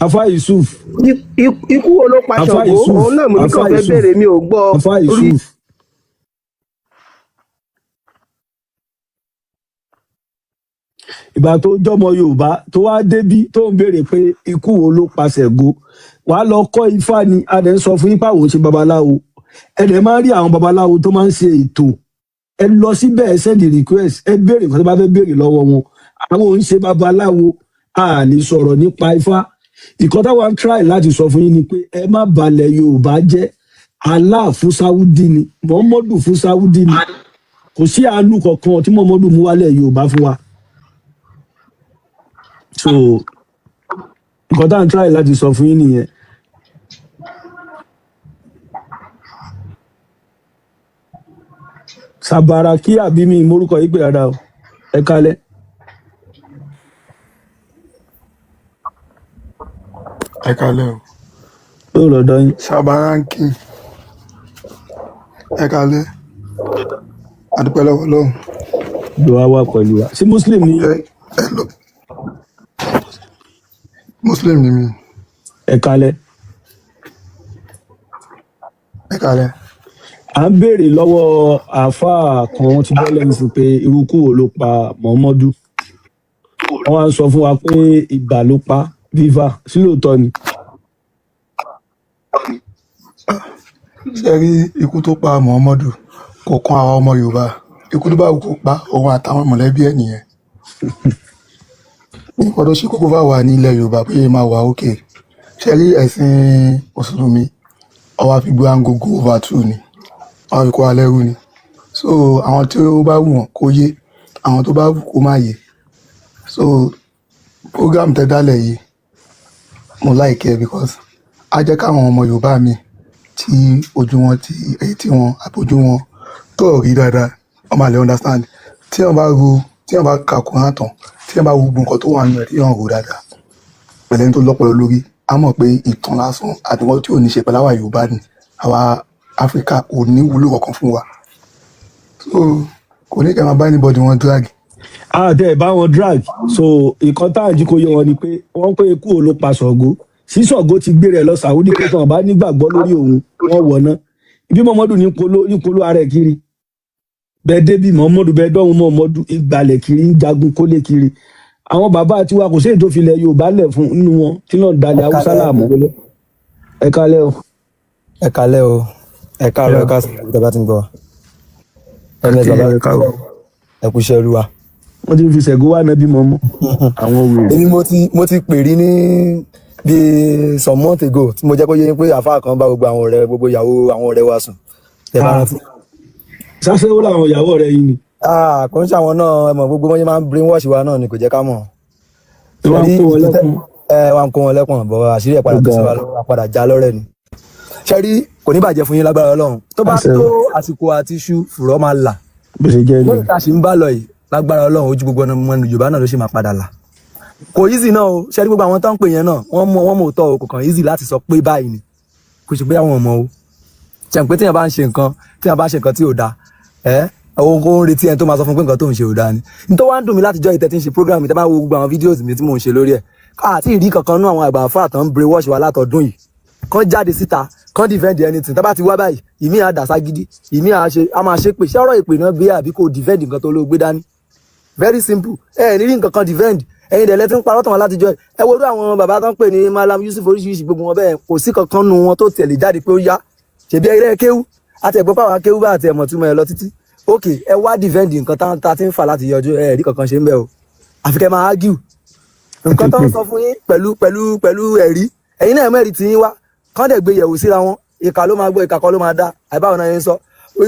Afa Yusuf. Ikú wo ló pa Afa Ṣàngó? Yusuf. Òun náà mo ní Afa kàn fẹ́ Yusuf. béèrè, mi ò gbọ́ Afa rí. Yusuf, ìgbà tó jọmọ Yorùbá tó wá débí tó ń béèrè pé ikú wo ló pa Ṣàngó, wàá lọ kọ́ ifá ni. A dẹ̀ ń sọ fún yín pàwọ́ ṣe babaláwo. Ẹ dẹ̀ máa ń rí àwọn babaláwo tó máa ń ṣe ètò. Ẹ lọ síbẹ̀, ẹ send request, ẹ béèrè nǹkan tó bá fẹ́ béèrè lọ́wọ́ wọn. Àwọn ò ń ṣe babaláwo, a lè sọ̀rọ̀ nípa ifá. Ìkan táwa ń try láti sọ fún yín ni pé ẹ má balẹ̀ Yorùbá jẹ́. Allah fún Sáúdí ni, Muhammadu fún Sáúdí ni. Kò sí àánú kankan tí Muhammadu mú wálẹ̀ Yorùbá fún wa. So nǹkan tá à ń try láti sọ fún yín nìyẹn. Sàbàrà kí àbí mi morúkọ yìí pé dáadáa o. Ẹ kalẹ̀. Ẹ kalẹ o. Ó lọ́dọ̀ yín. Sábàránkì, ẹ kalẹ, àdúpẹ́ lọ́wọ́ Ọlọ́run. Ló wá wà pẹ̀lú wa. Sí muslim ni? Ẹ ẹ lọ, muslim ni mí. Ẹ kalẹ̀. Ẹ kalẹ. À ń béèrè lọ́wọ́ àáfàá kan, wọ́n ti bọ́ lẹ́nu sí pé irú kú wo ló pa Muhammadu. Wọ́n wá ń sọ fún wa pé ibà ló pa viva. Sí lóòótọ́ ni? Ṣe rí ikú tó pa Muhammadu kò kan àwa ọmọ Yorùbá. Ikú tó bá wù kó pa òun àtàwọn mọ̀lẹ́bí ẹ̀ nìyẹn. Nǹkan tó ṣe kókó bá wà ní ilẹ̀ Yorùbá pé máa wà òkè. Ṣe rí ẹ̀sìn mùsùlùmí, ọwọ́ àfi gbé angogo over two ni, wọ́n fi kó wa lẹ́rú ni. So àwọn tí ó bá wù wọ́n kó yé, àwọn tó bá wù kó má yé. So program tẹ́ dálẹ̀ yìí, mo like ẹ because á jẹ́ káwọn ọmọ Yorùbá mi tí ojú wọn ti èyí tí wọn àbójú wọn tó rí dáadáa, wọ́n máa lè understand. Tí wọ́n bá ro, tí wọ́n bá ka Quran tán, tí wọ́n bá wo gbogbo nǹkan tó wà nínú ẹ̀, tí wọ́n rò dáadáa pẹ̀lú ẹni tó lọ́pọlọ lórí. Á mọ̀ pé ìtàn lásán àti nǹkan tí ò ní ṣe pẹ̀lú àwa Yorùbá ni, àwa Áfíríkà, kò ní wúlò kankan fún wa. So kò ní kẹ́ máa bá anybody wọn drag. Àtẹ ẹ̀ bá wọn drag. So ìkan tá à ń jí kó yé wọn ni pé wọ́n pé ikú ò ló pa Ṣàngó sí. Ṣàngó ti gbé rẹ̀ lọ Sàwúdí pé tán bá nígbàgbọ́ lórí òun, wọ́n wọ̀ ná. Ibi Muhammadu ní polo ara ẹ̀ kiri bẹ́ẹ̀ débi Muhammadu bẹ́ẹ̀ dọ́hun Muhammadu ìgbàlẹ̀ kiri, ń jagun kólé kiri. Àwọn bàbá tiwa, kò sí èyí tó filẹ̀ Yorùbá lẹ̀ fún nínú wọn tí náà dalẹ̀ Ẹ Haúsá kálẹ́. láàmú. Ẹ kálẹ́ o. Ẹ kálẹ́ o, ẹ káàárọ̀, ẹ káàsán ibi tẹ́ bá ti ń gbọ́ wa. Ms Àti baba. ẹ káàbọ̀. Ẹ kú iṣẹ́ Olúwa. Wọ́n ti fi Ṣẹ̀gó wá nábì mọ́mọ́ àwọn wèrè. Èmi mo ti pè rí ní bíi some months ago tí mo jẹ́ kó yé yín pé àáfàá kan bá gbogbo àwọn ọ̀rẹ́, gbogbo ìyàwó àwọn ọ̀rẹ́ wa sùn, tẹ́ bá rántí. Sáṣẹ́wó làwọn ìyàwó rẹ̀ yìí ni. Ah, kò ń ṣàwọn náà. Ẹ mọ̀, gbogbo wọn ṣe máa ń brainwash wa náà ni kò jẹ́ ká mọ̀. Tí wọ́n ń kó wọn lẹ́kùn. Ẹ wọ́n ń kó wọn lẹ́kùn bọ̀, àṣírí ẹ̀ padà Ó tó ga. sí wa lọ́wọ́, padà já lọ́rẹ́ ni. Ṣé rí, kò ní bàjẹ́ fún yín lágbára Ọlọ́run. Tó bá Àṣẹ. tó àsìkò àti iṣu fùrọ̀ máa là. Bó ṣe jẹ́ Lórí nìyẹn. tá a ṣì ń bá lọ yìí, lágbára Ọlọ́run, ojú gbogbo ọmọ Yorùbá náà ló ṣì máa padà là. Kò easy náà o. Ṣé rí, gbogbo àwọn tó ń pè yẹn náà, wọ́n mọ òótọ́ o. Kò kàn easy láti sọ pé báyìí ni. Kò ṣe pé àwọn ọmọ o ṣe pé téèyàn bá ń ṣe nǹkan tí ò dáa, ẹ òun kò ń retí ẹni tó máa sọ fún pé nǹkan tó ń ṣe ò dáa ni. Ní tó wá ń dùn mí látijọ́ ìtẹ́ tí ń ṣe program, ìtẹ́ bá wo gbogbo àwọn videos mi tí mò ń ṣe lórí ẹ̀, àti ìrí kankan nú àwọn àgbà àfáà tán ń brainwash wa látọdún yìí kán jáde síta kán defend anything. Tá bá ti wá báyìí, ìmí à dà ságídí, ìmí à ṣe a máa ṣe pé ṣé ọ̀rọ̀ ìpè náà gbé àbí kò defend nǹkan tó ló gbé dání. Very simple. Ẹ ẹ ní rí nǹkan kan defend. Ẹ̀yin dẹ̀ lẹ́tí ń parọ́ tàn wọ́n látijọ́. Ẹ wo irú àwọn bàbá tó ń pè ní Malam Yusuf, oríṣiríṣi, gbogbo wọn bẹ́ẹ̀, kò sí kankan nu wọn tó tẹ̀lé jáde pé ó yá, ṣèbí ẹ̀rẹ́ kéwú àti ẹ̀gbọ́n pàwọn akéwú bá àti ẹ̀mọ̀ túmọ̀ ẹ lọ títí. Ok, ẹ wá defend nǹkan tá ti ń fà láti yọjú. Ẹ rí kankan ṣe ń bẹ̀ o, àfi kẹ́ máa argue nǹkan tó ń sọ fún yín pẹ̀lú ẹ̀rí. Ẹ̀yin náà mẹ́rin tí yín wá kán dẹ̀ gbé yẹ̀wò síra wọn. Ìka ló máa gbọ́, ìka kọ́ ló máa dá. Àìbáwọn náà yẹn ń sọ,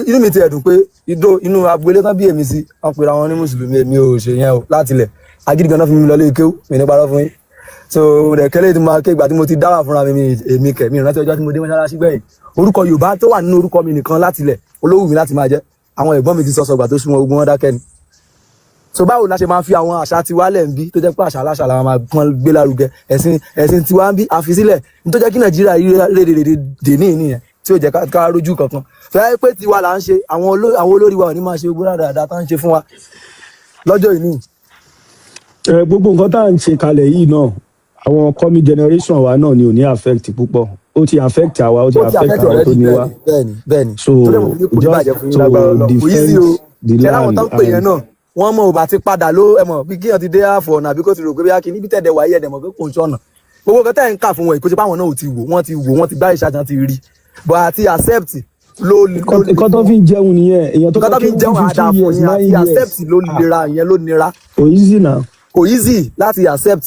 inú mi ti ẹ̀dùn pé ìdó inú agboolé tán bí èmi sí, wọn pera wọn ní mùsùlùmí. Èmi ò ṣe yẹn o. Láti ilẹ̀ agídí gan náà fi mi lọ lé kéwú mi ní parọ́ fún yín. So rẹ̀ kẹ́lẹ́ tí mo máa ké ìgbà tí mo ti dáwà fúnra mi, èmi kẹ̀ mi ìrántí ọjọ́ tí mo dé mọ́ṣáláṣí gbẹ̀yìn. Orúkọ Yorùbá tó wà nínú orúkọ mi nìkan láti ilẹ̀ olówù mi láti máa jẹ́. Àwọn ẹ̀gbọ́n mi ti sọ sọgbà tó súnmọ́, ogun wọn dákẹ́ ni. So báwo la ṣe máa fi àwọn àṣà tiwa lẹ̀ ń bí, tó jẹ́ pé àṣà aláṣà làwọn máa pọ́n gbé lárugẹ, ẹ̀sìn tiwa ń bí àfi sílẹ̀ ní, tó jẹ́ kí Nàìjíríà rí rédèrèdè dè ní ìnìyẹn tí ò jẹ́ ká rójú kankan fẹ́ẹ́ pé tiwa là ń ṣe. Àwọn olórí wa ò ní máa ṣe gbogbo dáadáa tá ń ṣe fún wa lọ́jọ́ ìní. Ẹ gbogbo nǹkan tá à ń ṣe kalẹ̀ yìí náà, àwọn coming generation wa náà ni ò ní affect púpọ̀. Ó ti affect àwa, ó ti Ó ti affect affect àwọn already. tó ní wa. Bẹ́ẹ̀ni. So Torí mo fi ní kò ní just bàjẹ́ fún yín to lágbára Ọlọ́run. Kò easy o. defend the Ṣé láwọn land tó ń pè yẹn and náà, wọ́n mọ̀ ò bá ti padà ló ẹ mọ̀ bí kíyàn ti dé àfọ̀ ọ̀nà àbí kó ti rò pé bí akíní bí tẹ̀dẹ̀ wáyé ẹ̀dẹ̀ mọ̀ pé kò ń ṣọ̀nà. Gbogbo nǹkan tẹ́ ẹ̀ ń kà fún wọn, ìkó ṣe pé àwọn náà ò ti wò, wọ́n ti wò, wọ́n ti gbá ìṣàjàn ti rí, but àti accept ló nǹkan tó fi ń jẹun nìyẹn. Èèyàn tó nǹkan kọ́ tó fi ń kéwú jẹun 15 àdàfọ̀ years, yẹn 9 àti years, accept ló nira, ìyẹn ló nira. Kò easy now. Kò easy láti accept.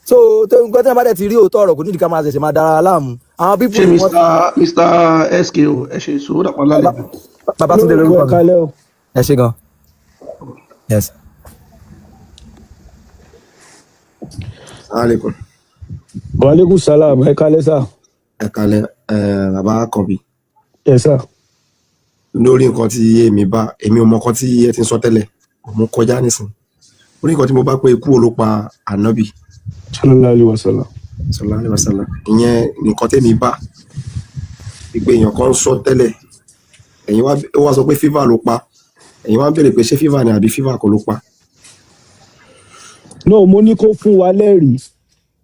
So tó nǹkan tí wọ́n bá dẹ̀ ti rí òótọ́ ọ̀rọ̀, kò nídìí ká máa ṣẹ̀ṣẹ̀ máa dára láàmú àwọn people. Ṣé Mr SKO, ẹ ṣe sùúrù dàpọ̀ lálejò. Babatunde Lórúkọ lórúkọ mi. Kalẹ́ o. Ẹ ṣe gan, yes. Alaikum. Waaleykum salam, ẹ kalẹ́ sà. Ẹ kalẹ̀ ẹ, bàbá Àkànbí. Yes sir. Lórí nǹkan tí èmi bá, èmi ò mọ nǹkan tí ẹ ti ń sọ tẹ́lẹ̀, mo kọjá nísìn. Orí nǹkan tí mo bá pé ikú wo ló pa ànábì. Sallallahu alaihi wasallam. Sallallahu alaihi wasallam. Ìyẹn nǹkan tẹ́mi bá. Ìpè èèyàn kan ń sọ tẹ́lẹ̀. Ẹ̀yin wá, ó wá sọ pé fever ló pa. Ẹ̀yin wá ń béèrè pé ṣé fever ni àbí fever kọ́ ló pa. No, mo ní kó fún wa lẹ́rìí.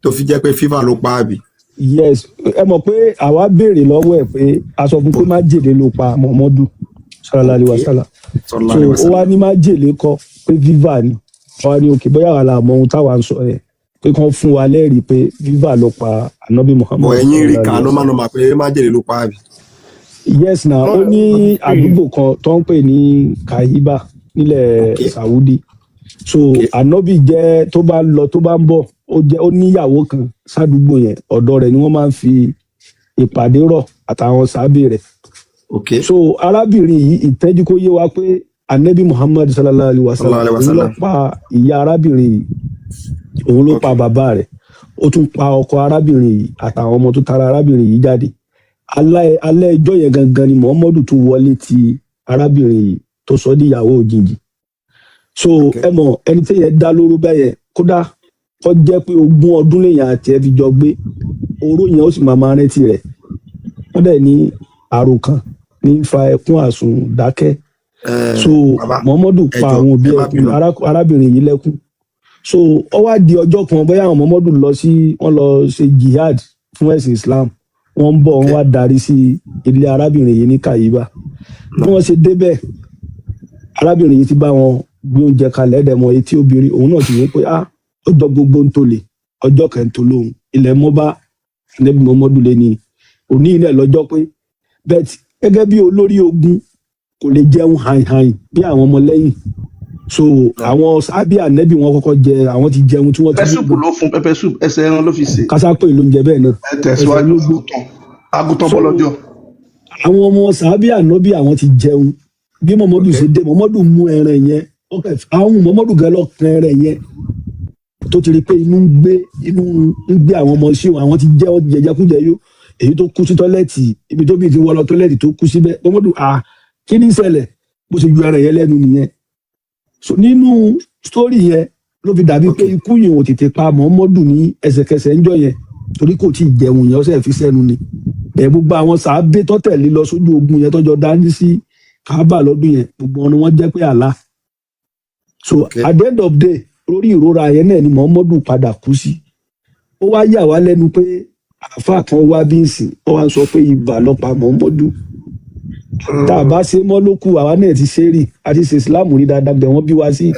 Tó fi jẹ́ pé fever ló pa, àbí? Yes, ẹ mọ̀ pé àwa béèrè lọ́wọ́ ẹ̀ pé a sọ fún pé májèlé ló pa Muhammadu sallallahu alaihi wasallam. Sallallahu So alaihi ó wá wasallam. ní májèlé kọ́, pé fever ni. Àwa ní òkè bóyá àwa la mọ ohun táwa ń sọ yẹn, pé kán fún wa lẹ́rìí pé fever ló pa ànábì Muhammad Bọ̀ ẹ̀yin rí sallallahu kà alaihi normal wasallam. normal pé májèlé ló pa, àbí? Yes na, ó ní àdúgbò kan tó ń pè ní Kaiba nílẹ̀ Saudi. So ànábì jẹ́ tó bá ń lọ, tó bá ń bọ̀, ó jẹ́ ó níyàwó kan sádùúgbò yẹn, ọ̀dọ̀ rẹ̀ ni wọ́n máa ń fi ìpàdé rọ̀ àtàwọn sábẹ́ rẹ̀. So arábìnrin yìí, ìtẹ́jú kó yé wa pé anabi Muhammad sallallahu alaihi wasallam Sallallahu alaihi òun ló wasallam. pa ìyá arábìnrin yìí, òun ló pa bàbá rẹ̀, ó tún pa ọkọ arábìnrin yìí àtàwọn ọmọ tó tara arábìnrin yìí jáde. Alẹ́ ẹjọ́ yẹn gangan ni Muhammadu tún wọlé ti arábìnrin yìí tó sọ di ìyàwó òjijì. So ẹ mọ̀, ẹni tí yẹn dá lóró bẹ́yẹn, kódà kó jẹ́ pé 20 ọdún lèèyàn àti ẹ fi jọ gbé. Oró yẹn, ó sì máa máa rántí rẹ̀. Wọ́n dẹ̀ ní àròkàn ní í fa ẹkún àsùn dákẹ́. So Bàbá, Muhammadu ẹ pa jọ̀ọ́, àwọn òbí ẹ má ẹ̀ bínú. arábìnrin yìí lẹ́kún. So ó wá di ọjọ́ kan, bóyá àwọn Muhammadu lọ sí, wọ́n lọ ṣe jihad fún ẹ̀sìn Islam, wọ́n ń bọ̀, wọ́n wá darí sí ilé arábìnrin yìí ní Kàyíbà. Bí wọ́n ṣe débẹ̀, arábìnrin yìí ti bá wọn gbé oúnjẹ kalẹ̀. Ẹ̀dẹ̀mọ̀ etí obìnrin òun náà ti wò ó pé, ah, ọjọ́ gbogbo ń tolè, ọjọ́ kẹ́ńtò lóhùn ilẹ̀ mọ́bá nẹ́bí Muhammadu lé ní òní ilẹ̀ lọ́jọ́ pé bẹ́ẹ̀. Gẹ́gẹ́ bí olórí ogun, kò lè jẹun hàìhàì bí àwọn ọmọlẹ́yìn. So àwọn sábì ànẹ́bí, wọn kọ́kọ́ jẹ, àwọn ti jẹun tí wọ́n ti Pepper soup ló fún, pepper soup, ẹsẹ̀ ẹran ló fi sè. Kásápè ló ń jẹ bẹ́ẹ̀ náà. Ẹ Ẹsẹ̀ tẹ̀síwájú. ló gbó. Àgùntàn, àgùntàn So bọ́lọ́jọ́. àwọn ọmọ sàábì ànábì, àwọn ti jẹun. Bí Mọmọdù ṣe dé, Mọmọdù mú ẹran yẹn, ó kẹ àwọn Mọmọdù gan lọ kan ẹran yẹn, tó ti rí i pé inú ń gbé àwọn ọmọ sí òun. Àwọn ti jẹ, wọn jẹjẹkújẹ yó, èyí tó kú sí toilet, ibi tó bí ti wọ lọ toilet, tó kú síbẹ̀. Mọmọdù, à, kí ní ṣẹlẹ̀? Bó ṣe ju ẹran yẹn lẹ́nu nìyẹn. So nínú story yẹn ló fi dàbí pé ikú yìí ò tètè pa Mọmọdù ní ẹsẹ̀kẹsẹ̀ ńjọ́ yẹn, torí kò tí ì jẹun yẹn, ó sì fi sẹ́nu ni. Bẹ́ẹ̀ gbogbo àwọn sàábé tó tẹ̀lé lọ sójú ogun yẹn, tọ́jọ́ dání sí Káábà lọ́dún yẹn, gbogbo wọn ni wọ́n jẹ́ pé àlá. So at the end of day, lórí ìrora yẹn náà ni Muhammadu padà kú sí. Ó wá yà wá lẹ́nu pé àáfàá kan wá bí ń sìn, ó wá ń sọ pé ibà ló pa Muhammadu. Tá a bá ṣe mọ́ ló kù. Àwa náà ti ṣe rí, a ti ṣe Islam rí dáadáa, bẹ̀ wọ́n bí wá sí.